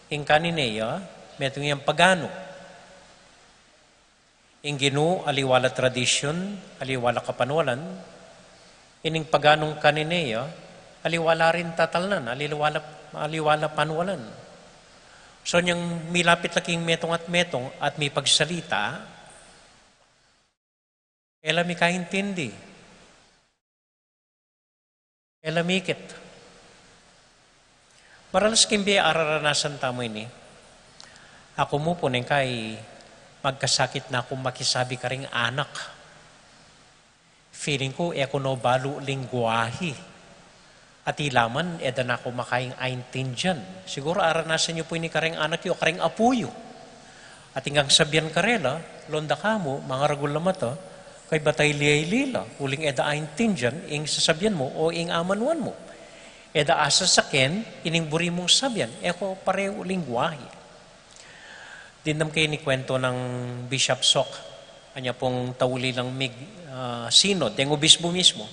ing Cananea, metung yang paganu. Ing Ginu, aliwa la tradisyun, aliwa la kapanualan. Ining paganung Cananea, aliwa la rin tatalnan, aliwa la, aliwa la panualan. So, inyang milapit la king metung at metung at mipagsalita, e la mikaintindi. E la mikit. Maralas king bie araranasan tamu ini. Aku mu pu neng kai magkasakit na kung makisabi karing anak. Feeling ku, e ku no balu lingwahi. At ila man, e da na ku makaing aintindian. Siguru aranasan yu pu ini karing anak yu, karing apu yu. At inggang sabian karela, "Lon da ka mu, mangaragul la mata, kaybat a ili-ili la, uling e da aintindian ing sasabian mu o ing amanuan mu. E da asasaken ining buri mung sabian, e ko pareu lingwahi." Dimdam ke ini kuwentu nang Bishop Sok, anya pung tauli lang mig, ah, synod, deng obispo mismo.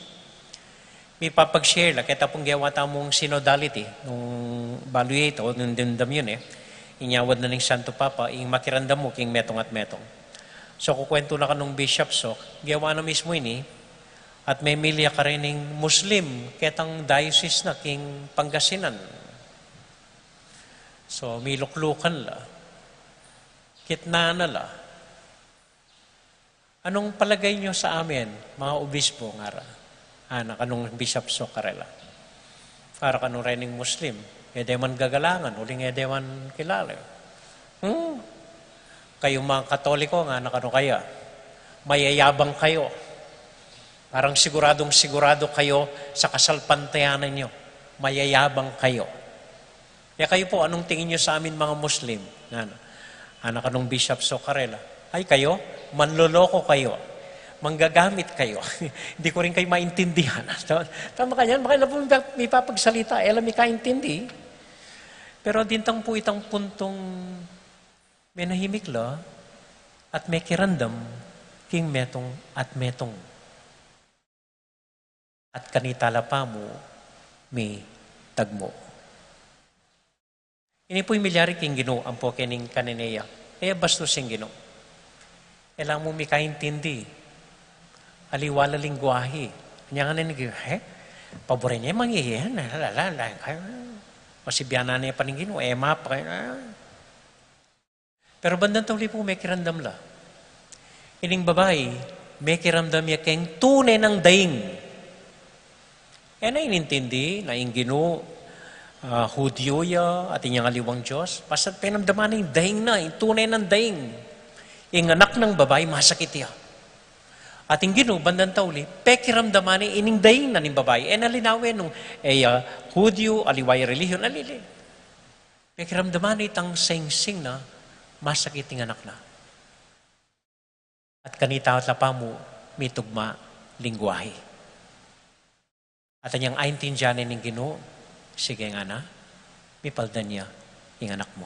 Mipapag-share la, keta pung gewa tamung synodality, nung balu ya ita, o nung dimdam yu ne, inyawad na ning Santo Papa, ing makiramdam mu king metung at metung. So, kukuwentu na ka nung Bishop Sok, gewa na mismo ini, at memilya karin ning Muslim, ketang diocese na king Pangasinan. So, miluklukan la. Kitnaan na la. "Anong palagay niyo sa amin, mga obispo?" ngara. Anak, anong Bishop Sok karela? Para kanu rening Muslim, e de man gagalangan, uling e de man kilala. Hmm? "Kayo mga Katoliko," ngana kanu, "kaya mayayabang kayo. Parang siguradong sigurado kayo sa kasalpantayanan niyo. Mayayabang kayo. E kayo po, anong tingin niyo sa amin mga Muslim?" Ngana. Anak, anong Bishop Sok karela? "Ay kayo, manloloko kayo. Manggagamit kayo. Hindi ko rin kayo maintindihan." Tama, tama ka niyan, baka na po mipa-, mipapagsalita, e la mikaintindi. Pero dintang pu itang puntung menahimik la at mekiramdam king metung at metung. At kanita la pamu mitagmu. Ini pu ing milyari king Ginu ampo kening kanene ya. E ya bastos ing Ginu. E la mu mikaintindi. Aliwa la lingwahi. Anya ngana ning Ginu, he? Pabor ne mangihina, la, la, la, la. Masibianan ne pa ning Ginu, e mapa, ah. Pero bandang tauli pu, mekiramdam la. Ining babai, mekiramdam ya keng tune nang daing. E na inintindi na ing Ginu, ah, Hudyu ya, at inyang aliwang Dios. Basta penamdaman na ing daing na, ing tune nang daing. Ing anak nang babai, masakit ya. At ing Ginu, bandang tauli, pekiramdaman na ining daing na ning babai. E na linawen nung, e ya, Hudyu, aliwa ya relihiyon, alili. Pekiramdaman na itang singsing na masakit ing anak na. At kanita la pamu mitugma lingwahi. At anyang aintindian ne ning Ginu, sige ngana, mipaldan ya ing anak mu.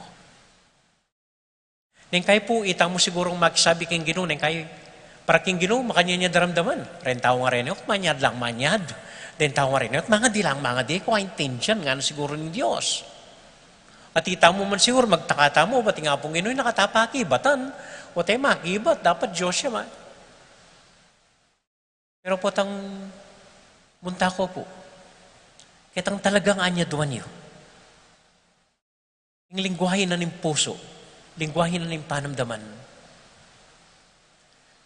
Neng kai pu, ita mu sigurung makisabi king Ginu, neng kai para king Ginu, makanyan ya daramdaman. Reng tau ngara ne, ot manyad lang manyad. Deng tau ngara ne, ot mangadi lang mangadi, e ku aintindian, ngana siguru ning Dios. At ita mu man siguru, magtaka tamu, bat ing Apung Ginu, e na kata pakibatan, o te makibat, dapat Dios ya ma-. Pero potang munta ko pu, ketang talagang anyaduan yu. Ing lingwahi na ning pusu, lingwahi na ning panamdaman.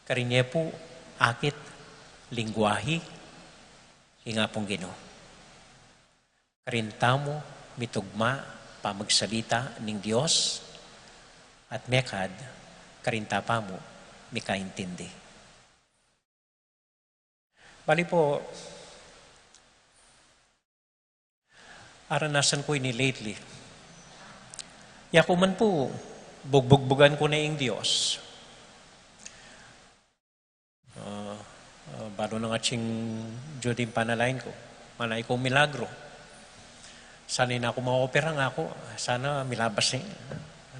Karin ye pu, akit, lingwahi, ing Apung Ginu. Karin tamu mitugma pamagsalita ning Dios, at mekad karin ta pamu mikaintindi. Bali pu, aranasan ku ini lately. Yaku man pu, bugbugbugan ku ne ing Dios. Ah, ah, balu nang atsing due ding panalangin ku. Mana ikong milagro. Sana e na ku maopera, ngaku. Sana milabas ne.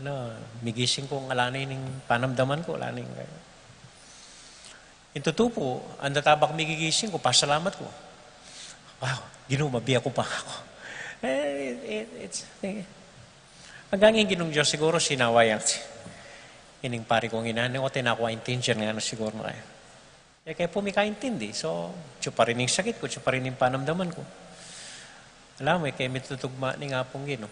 Ala, migising ku, ala ne ning panamdaman ku, ala ne ning. Ing tutu pu, anda tabak migigising ku, pasalamat ku. Wow, Ginu, mabie ku pa, ngaku. Eh, it, it's, eh. Anggang ing Ginung Dios siguru sinawa yang ining pari kung inan, o, e na ku aintindian ngana siguru na kaya. E ke pu mikaintindi, so, atyu pa rin ing sakit ku, atyu pa rin ing panamdaman ku. Ala mu, e ke mitutugma ning Apung Ginu.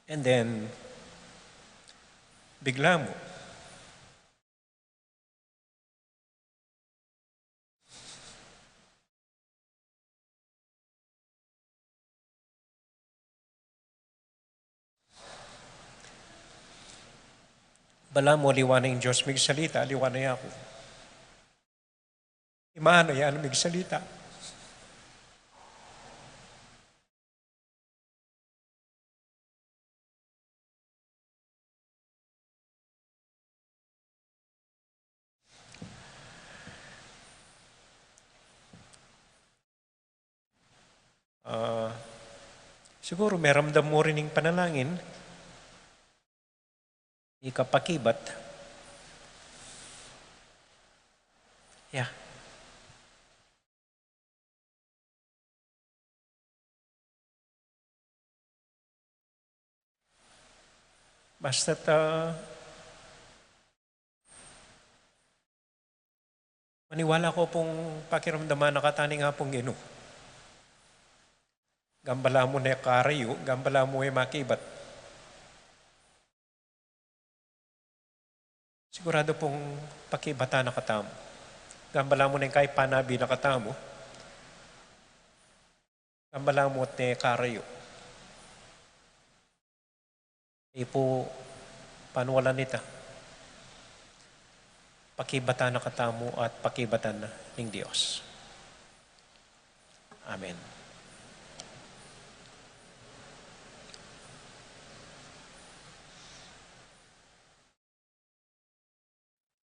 And then, bigla mu. Balamu aliwa na ing Dios migsalita, aliwa na yaku. Imana ya migsalita. Ah, siguru meramdam mu rin ing panalangin, ika pakibat. Ya. Basta't, ah, maniwala ku pung pakiramdaman na kata ning Apung Ginu. Gambala mu ne karayu, gambala mu e makibat. Siguradu pung pakibatan na katamu. Gambala mu ne ing kaybat na katamu. Gambala mu ne karayu. Ipu panualan nita. Pakibatan na katamu at pakibatan na ning Dios. Amen.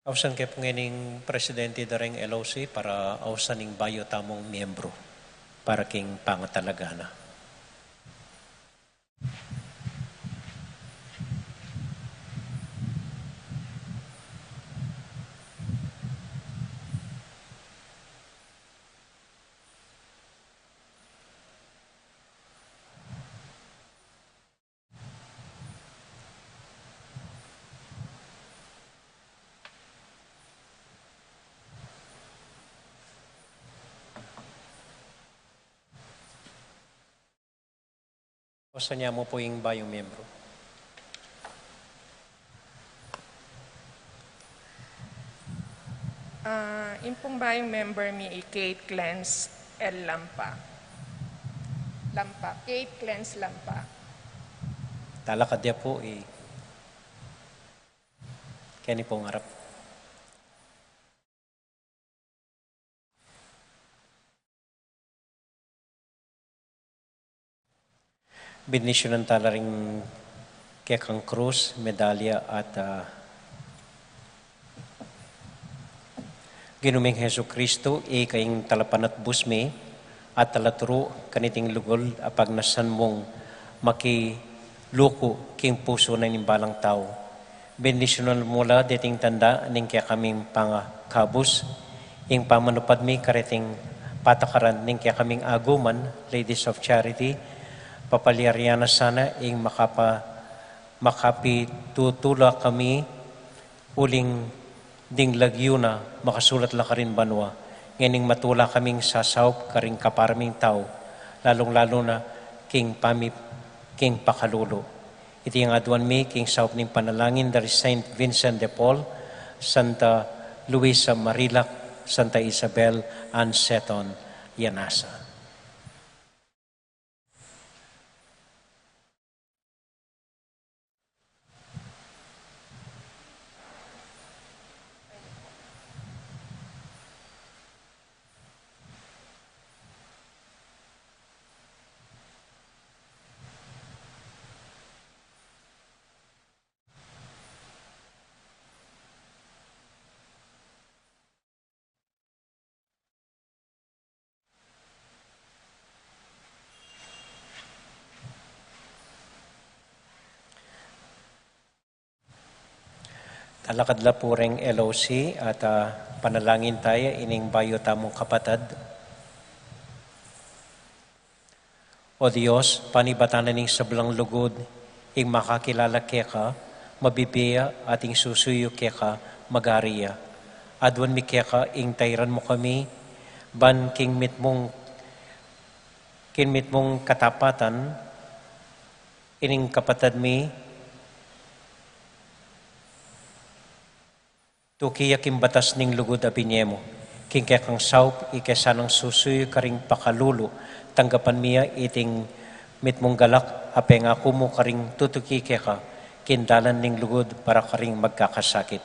Ausan ke pu ngening presidente da reng L O C para ausan ing bayu tamung miyembru para king pangatalaga na. Ausan ya mu pu ing bayung miyembru. Ah, ing pung bayung member mi i Kate Clance L. Lampa. Lampa. Kate Clance Lampa. Talakad ya pu i. Keni pu ngarap. Bendisyunan tala ring kekang krus, medalya, at, ah, Ginu ming Jesucristo, ika ing talapanatbus mi, at talaturu kaniting lugud a pagnasan mung makiluku king pusu na ning balang tau. Bendisyunan mu la deting tanda ning kekaming pangakabus, ing pamanupad mi kareting patakaran ning kekaming aguman, Ladies of Charity, papalyarian na sana ing makapa-, makapitutula kami uling ding lagyu na makasulat la karin banua, ngening matula kaming sasaup karing kapara ming tau, lalung-lalu na king pami-, king pakalulu. Iti ing aduan mi king saup ning panalangin da ri Saint Vincent de Paul, Santa Luisa Marilac, Santa Isabel, and Seton Llanasa. Talakad la pu reng L O C at, ah, panalangin taya ining bayu tamung kapatad. O Dios, panibatan na ning sablang lugud ing makakilala keka mabibie ya at ing susuyu keka magari ya. Aduan mi keka ing tairan mu kami ban king mitmung, king mitmung katapatan, Ining kapatad mi, tuki ya king batas ning lugud a binye mu, king kekang saup, ike sanang susuyu karing pakalulu, tanggapan mi ya iting mitmung galak a pengaku mu karing tutuki keka, king dalan ning lugud para karing magkakasakit.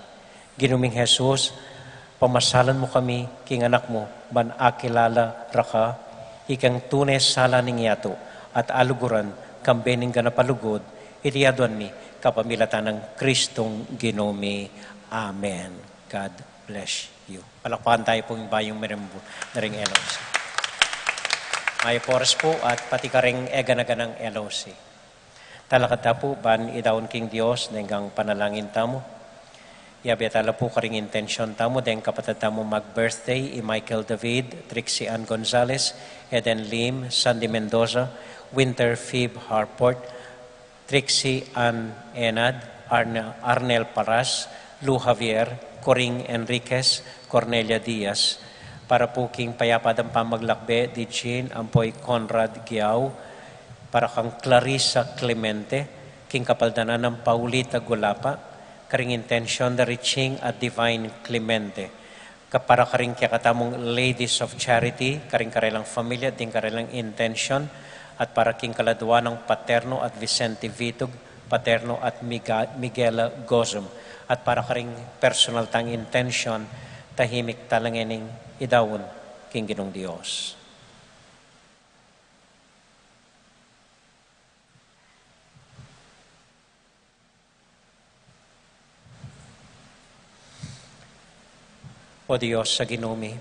Ginu ming Jesus, pamasalan mu kami king anak mu, ban akilala ra ka, ikang tune sala ning yatu, at aluguran, kambe ning ganap a lugud, iti aduan mi, kapamilatan nang Kristong Ginu mi. Amen. God bless you. Palakpakan tayo pong bayung miyembro na ring L O C. Mayap a oras po at pati karing e gana-ganang L O C. Talakad ta pu ban idaun king Dios deng panalangin tamu. Yabe tala pu karing intensyon tamu deng kapatad tamu mag-birthday, i Michael David, Trixie Ann Gonzalez, Eden Lim, Sandy Mendoza, Winter Phoebe Harport, Trixie Ann Enad, Arne-, Arnel Paras, Lou Javier, Coring Enriquez, Cornelia Diaz, para pu king payapa dang pamaglakbe di Jean ampo i Conrad Giao, para kang Clarissa Clemente, king kapaldanan nang Paulita Gulapa, karing intensyon da Riching at Divine Clemente, ka-, para karing kekatamung Ladies of Charity, karing karelang familia, ding karelang intensyon, at para king kaladua nang Paterno at Vicente Vitug, Paterno at Miga-, Miguela Gozum, at para karing personal tang intensyon, tahimik tala ngening idaun king Ginung Dios. O Dios a Ginu mi,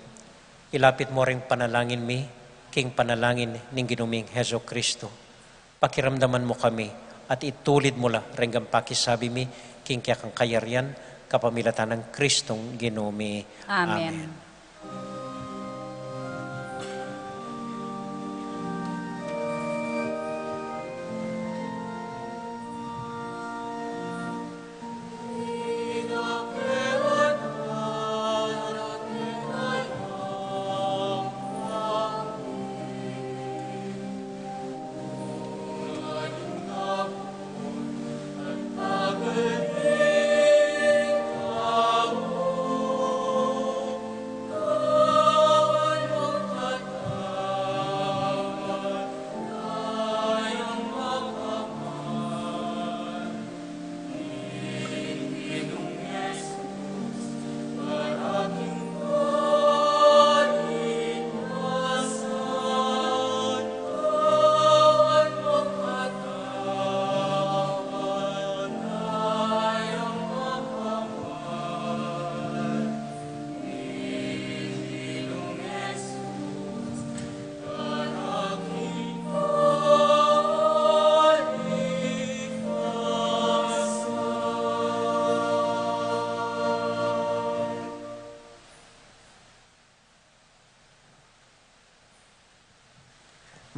ilapit mu ring panalangin mi king panalangin ning Ginu ming Jesucristo. Pakiramdaman mu kami at itulid mu la reng pakisabi mi king kekang kayarian, kapamilatan nang Kristong Ginu mi. Amen. Amen.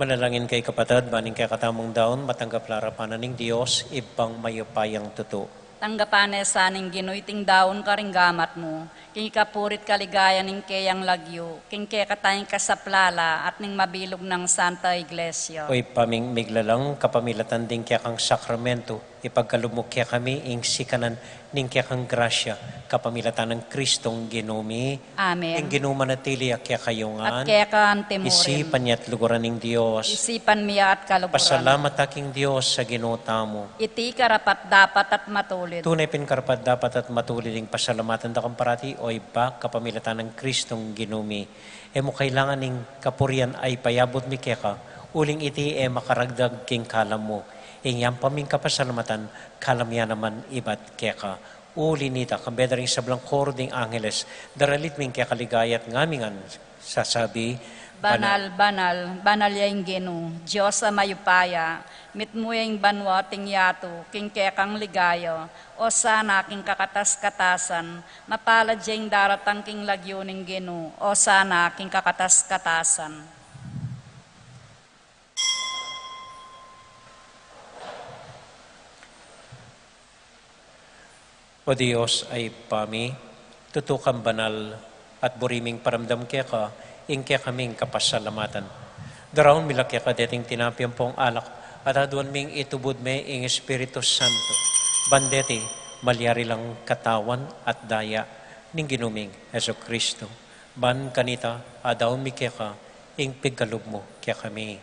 Manalangin kayu kapatad, ban ing kekatamung daun matanggap la arapan na ning Dios, Ibpang mayupayang tutu. Tanggapan ne sa ning Ginu iting daun karing gamat mu, king ikapuri't kaligayan ning keyang lagyu, king kekatang kasaplalan at ning mabilug nang Santa Iglesia. O Ibpa ming miglalang, kapamilatan ding kekang sakramento, ipagkalub mu kekami ing sikanan ning kekang grasya, kapamilatan nang Kristong Ginu mi. Amen. Ing Ginu manatili ya kekayu ngan. At keka mu rin. Isipan ya at luguran ing Dios. Isipan mi ya at kaluguran. Pasalamat ta king Dios a Ginu tamu. Iti karapat-dapat at matulid. Tune pin karapat-dapat at matulid ing pasalamatan da kang parati, o Ibpa, kapamilatan nang Kristong Ginu mi. E mu kailangan ing kapurian a ipayabut mi keka, uling iti e makaragdag king kalam mu. Ing yampaming kapasalamatan, kalam ya naman ibat keka. Uli nita, kambe da ring sablang koro ding angeles, daralit mi ing keka ligaya at ngamingan sasabi, Banal, banal, banal ya ing Ginu, Dios a mayupaya, mitmu ya ing banua at ing yatu king kekang ligaya, Osana king kakatas-katasan, mapalad ya ing daratang king lagyu ning Ginu, Osana king kakatas-katasan. O Dios a Ibpa mi, tutu kang banal, at buri ming paramdam keka ing kekaming kapasalamatan. Daraun mi la keka deting tinape ampong alak, At aduan ming itubud me ing Espiritu Santo, ban deti malyari lang katawan at daya ning Ginu ming Jesucristo. Ban kanita, adaun mi keka ing pigkalub mu kekami.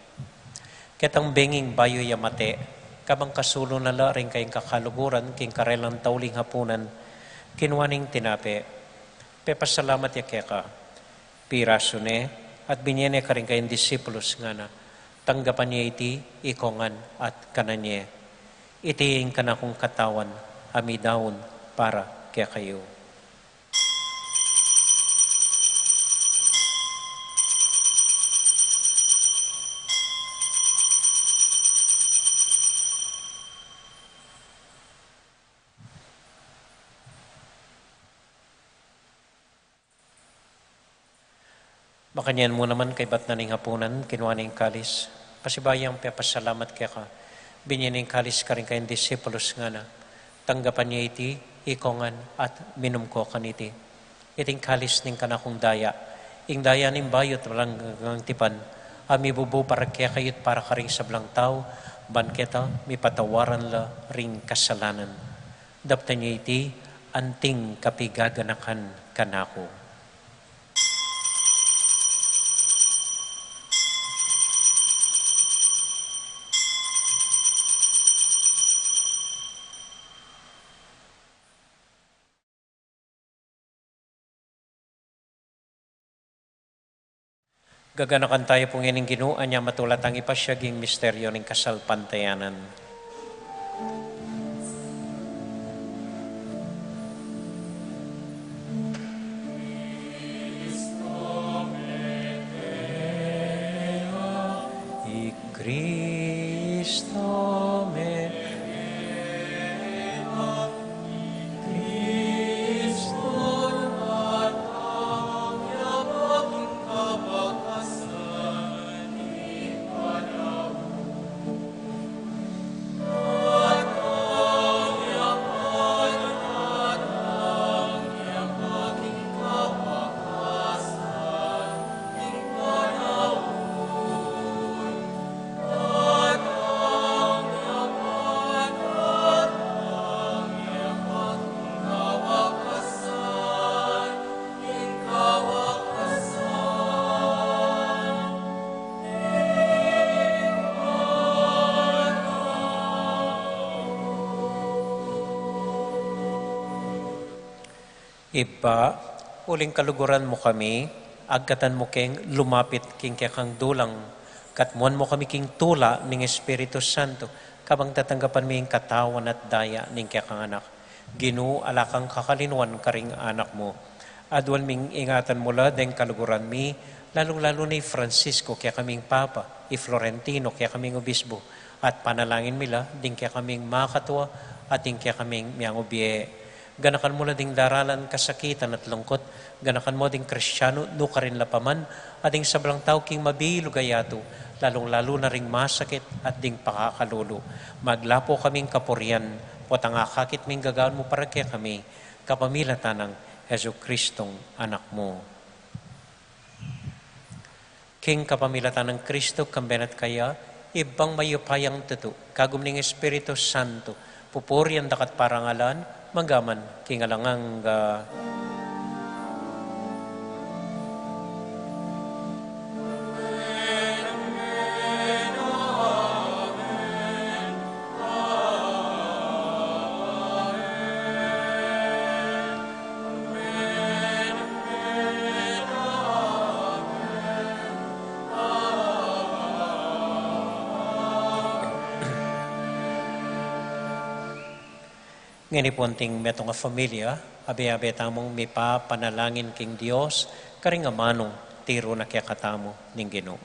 Ketang benging bayu ya mate, kabang kasulu na la ring kayang kakaluguran king karelang tauling hapunan, kinua neng tinape, pepasalamat ya keka, pirasu ne, at binye ne karing kayang disipulus, ngana, tanggapan ye iti ikongan at kanan ye. Iti ing kanakung katawan a midaun para kekayu. Makanyan mu naman kaibat na ning hapunan, kinua ne ing kalis, pasibayu yang pepasalamat keka, binye ne ing kalis karing kayang disipulus, ngana, tanggapan ye iti ikongan at minum ko kaniti. Iti ing kalis ning kanakung daya, ing daya ning bayu at alang anggang tipan, a mibubu para kekayu't para karing sablang tau, ban keta mipatawaran la ring kasalanan. Daptan ye iti anting kapigaganakan kanaku. Gaganakan tayu pu ngeni ing Ginu, anya matula tang ipasyag ing misteryu ning kasalpantayanan. I Kristo me Ibpa, uling kaluguran mu kami, agkatan mu keng lumapit king kekang dulang, katmuan mu kami king tula ning Espiritu Santo, kabang tatanggapan mi ing katawan at daya ning kekang Anak. Ginu, ala kang kakalinuan karing anak mu. Aduan ming ingatan mu la deng kaluguran mi, lalung-lalu na i Francisco, kekaming Papa, i Florentino, kekaming Obispo, at panalangin mi la ding kekaming makatua at ding kekaming miyangubie. Ganakan mu la ding daralan kasakitan at lungkut, ganakan mu ding Kristiano nukarin la pa man, at ding sablang tau king mabilug a yatu, lalung-lalu na ring masakit at ding pakakalulu. Maglapu kaming kapurian, potang akakit ming gagawan mu para kekami, kapamilatan nang Jesucristong Anak mu. King kapamilatan nang Kristo, kambe na at kaya, Ibpang mayupayang tutu, kagum ning Espiritu Santo, pupurian da ka at parangalan, manggaman king alang angga. Ngeni pu anting metung a familia, abe-abe tamung mipapanalangin king Dios, karing amanu tiru na kekatamu ning Ginu.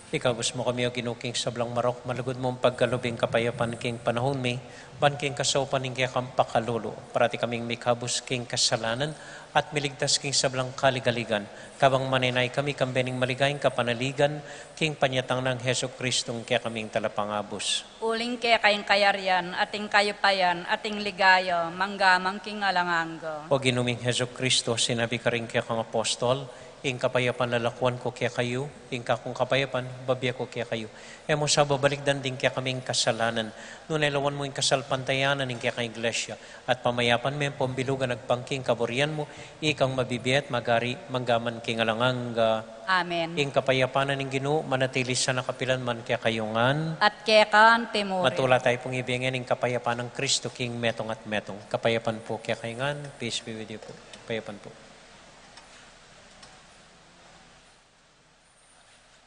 Ikabus mu kami, O Ginu, king sablang marok, malugud mung pagkalub ing kapayapan king panaun mi, ban king kasaupan ning kekang pakalulu, parati kaming mikabus king kasalanan, at miligtas king sablang kaligaligan, kabang manenaya kami kambe ning maligayang kapanaligan, king panyatang nang Jesucristo, ing kekaming Talapangabus. Uling keka ing kayarian, at ing kayupayan, at ing ligaya, mangga man king alang angga. O Ginu ming Jesucristo, sinabi karing kekang apostol, ing kapayapan lalakuan ku kekayu, ing kakung kapayapan, bibie ku kekayu. E mu sa babalikdan ding kekaming kasalanan, nune lawan mu ing kasalpantayanan ning kekang Iglesia, at pamayapan me pambilugan agpang king kaburian mu, ikang mabibie at magari, mangga man king alang angga. Amen. Ing kapayapan na ning Ginu, manatili sana kapilan man kekayu ngan. At keka anti mu rin. Matula tayu pung ibie ngan ing kapayapan nang Kristo king metung at metung. Kapayapan pu kekayu ngan, peace be with you pu. Kapayapan pu.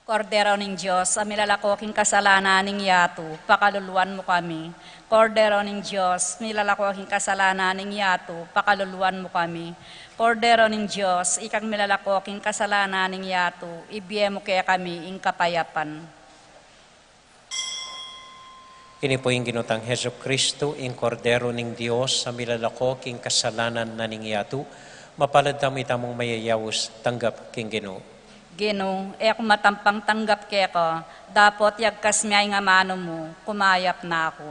Kordero ning Dios, a milalako king kasalanan ning yatu, pakaluluan mu kami. Kordero ning Dios, milalako king kasalanan ning yatu, pakaluluan mu kami. Kordero ning Dios, ikang milalako king kasalanan ning yatu, ibie mu kekami ing kapayapan. Ini pu ing Ginu tang Jesucristo, ing Kordero ning Dios, a milalako king kasalanan na ning yatu. Mapalad tamu itamung mayayaus tanggap king Ginu. Ginu, e ku matampang tanggap keka, dapot yagkas me ing amanu mu, kumayap na ku.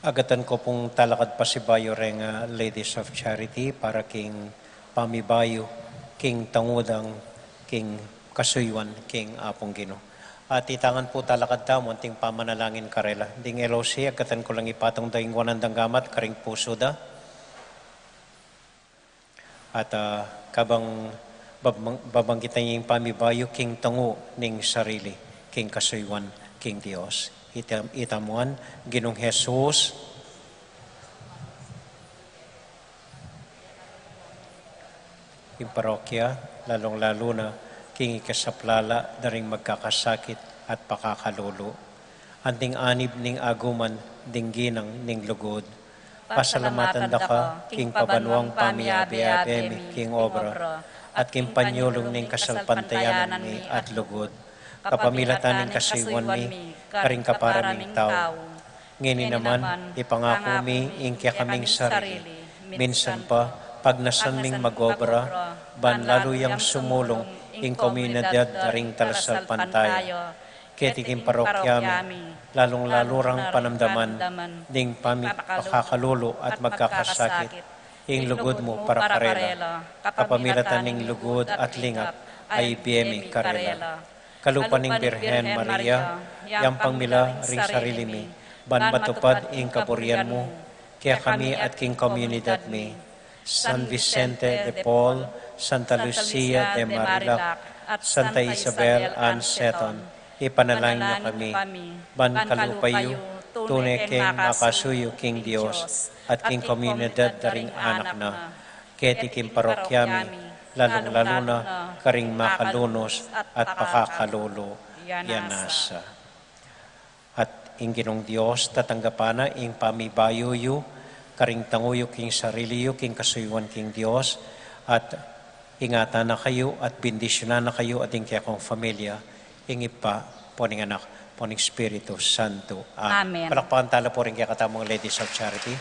Agatan ko pung talakad pasibayu reng, ah, Ladies of Charity para king pamibayu, king tangudang, king kasuyuan, king Apung Ginu. At itangan pu talakad tamu anting pamanalangin karela. Ding L O C, agatan ko lang ipatung ding wanan dang gamat karing pusu da. At, ah, kabang babang-, babanggitan ya ing pamibayu king tangu ning sarili, king kasuyuan, king Dios. Ita-, itamuan, Ginung Jesus, ing parokya, lalung-lalu na, king ikasaplala da ring magkakasakit at pakakalulu. Anting anib ning aguman, ding ginang ning lugud. Pasalamatan da ka, king pabanuang pamiabe-abe mi, king obra, at king panyulung ning kasalpantayanan mi at lugud. Kapamilatan ning kasuyuan mi, karing kapara ming tau. Ngeni naman, ipangaku mi ing kekaming sarili. Minsan pa, pagnasan ming mag-obra, ban lalu yang sumulung ing komunidad da ring talasalpantaya. Keti king parokya mi, lalung-lalu rang panamdaman ding pami-, pakakalulu at magkakasakit, ing lugud mu para karela, kapamilatan ning lugud at lingap a ibie mi karela. Kalupa ning Birhen Maria, yampang mi la ring sarili mi, ban matupad ing kaburian mu, kekami at king komunidad mi. San Vicente de Paul, Santa Lucia de Marilac, at Santa Isabel Anseton, ipanalangin yu kami, ban kalupa yu, tune keng makasuyu king Dios, at king komunidad da ring anak na. Keti king parokya mi, lalung-lalu na, karing makalunus at pakakalulu, ya nasa. At ing Ginung Dios, tatanggapan na ing pamibayu yu, karing tangu yu king sarili yu, king kasuyuan king Dios, at ingatan na kayu, at bendisyunan na kayu, at ing kekong familia, ing Ibpa, ampo ning Anak, ampo ning Espiritu Santo. Amen. Amen. Palakpakan tala pu ring kekatamung Ladies of Charity.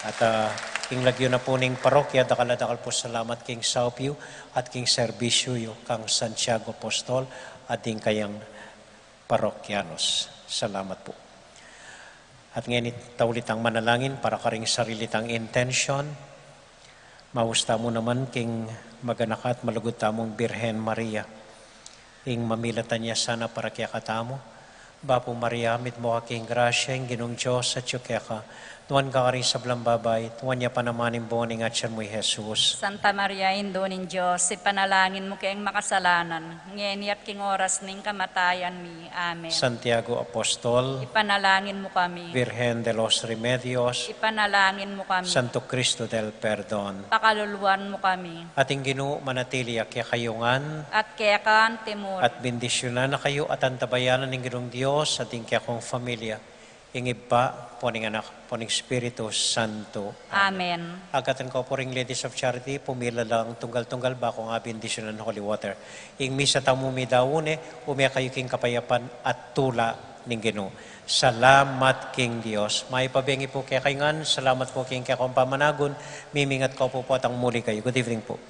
At, ah, king lagyu na pu ning parokya, dakal a dakal pu salamat king saup yu, at king serbisyu yu, kang Santiago Apostol, at ding kayang parokyanos. Salamat pu. At ngeni tauli tang manalangin para karing sarili tang intensyon. Maus tamu naman king maganaka at malugud tamung Birhen Maria. Ing mamilatan ya sana para kekatamu. Bapu Maria, mitmu ka king grasya, ing Ginung Dios atyu keka. Nuan ka karing sablang babai, nuan ya pa naman ing bunga ning atyan mu, i Jesus. Santa Maria, Indu ning Dios, ipanalangin mu keng makasalanan, ngeni at king oras ning kamatayan mi. Amen. Santiago Apostol, ipanalangin mu kami. Virgen de los Remedios, ipanalangin mu kami. Santo Cristo del Perdon, pakaluluan mu kami. At ing Ginu manatili ya kekayu ngan. At keka antimurin. At bendisyunan na kayu at antabayanan ning Ginung Dios at ing kekong familia. Ing Ibpa, ampo ning Anak, ampo ning Espiritu Santo. Amen. Agatan ko pu ring Ladies of Charity, pumila lang tunggal-tunggal ba kung abindisyunan holy water. Ing misa tamu midaun ne, ume kayu king kapayapan at tula ning Ginu. Salamat king Dios. Mayap a bengi pu kekayu ngan, salamat pu king kekong pamanagun, mimingat ko pu potang muli kayu. Good evening pu.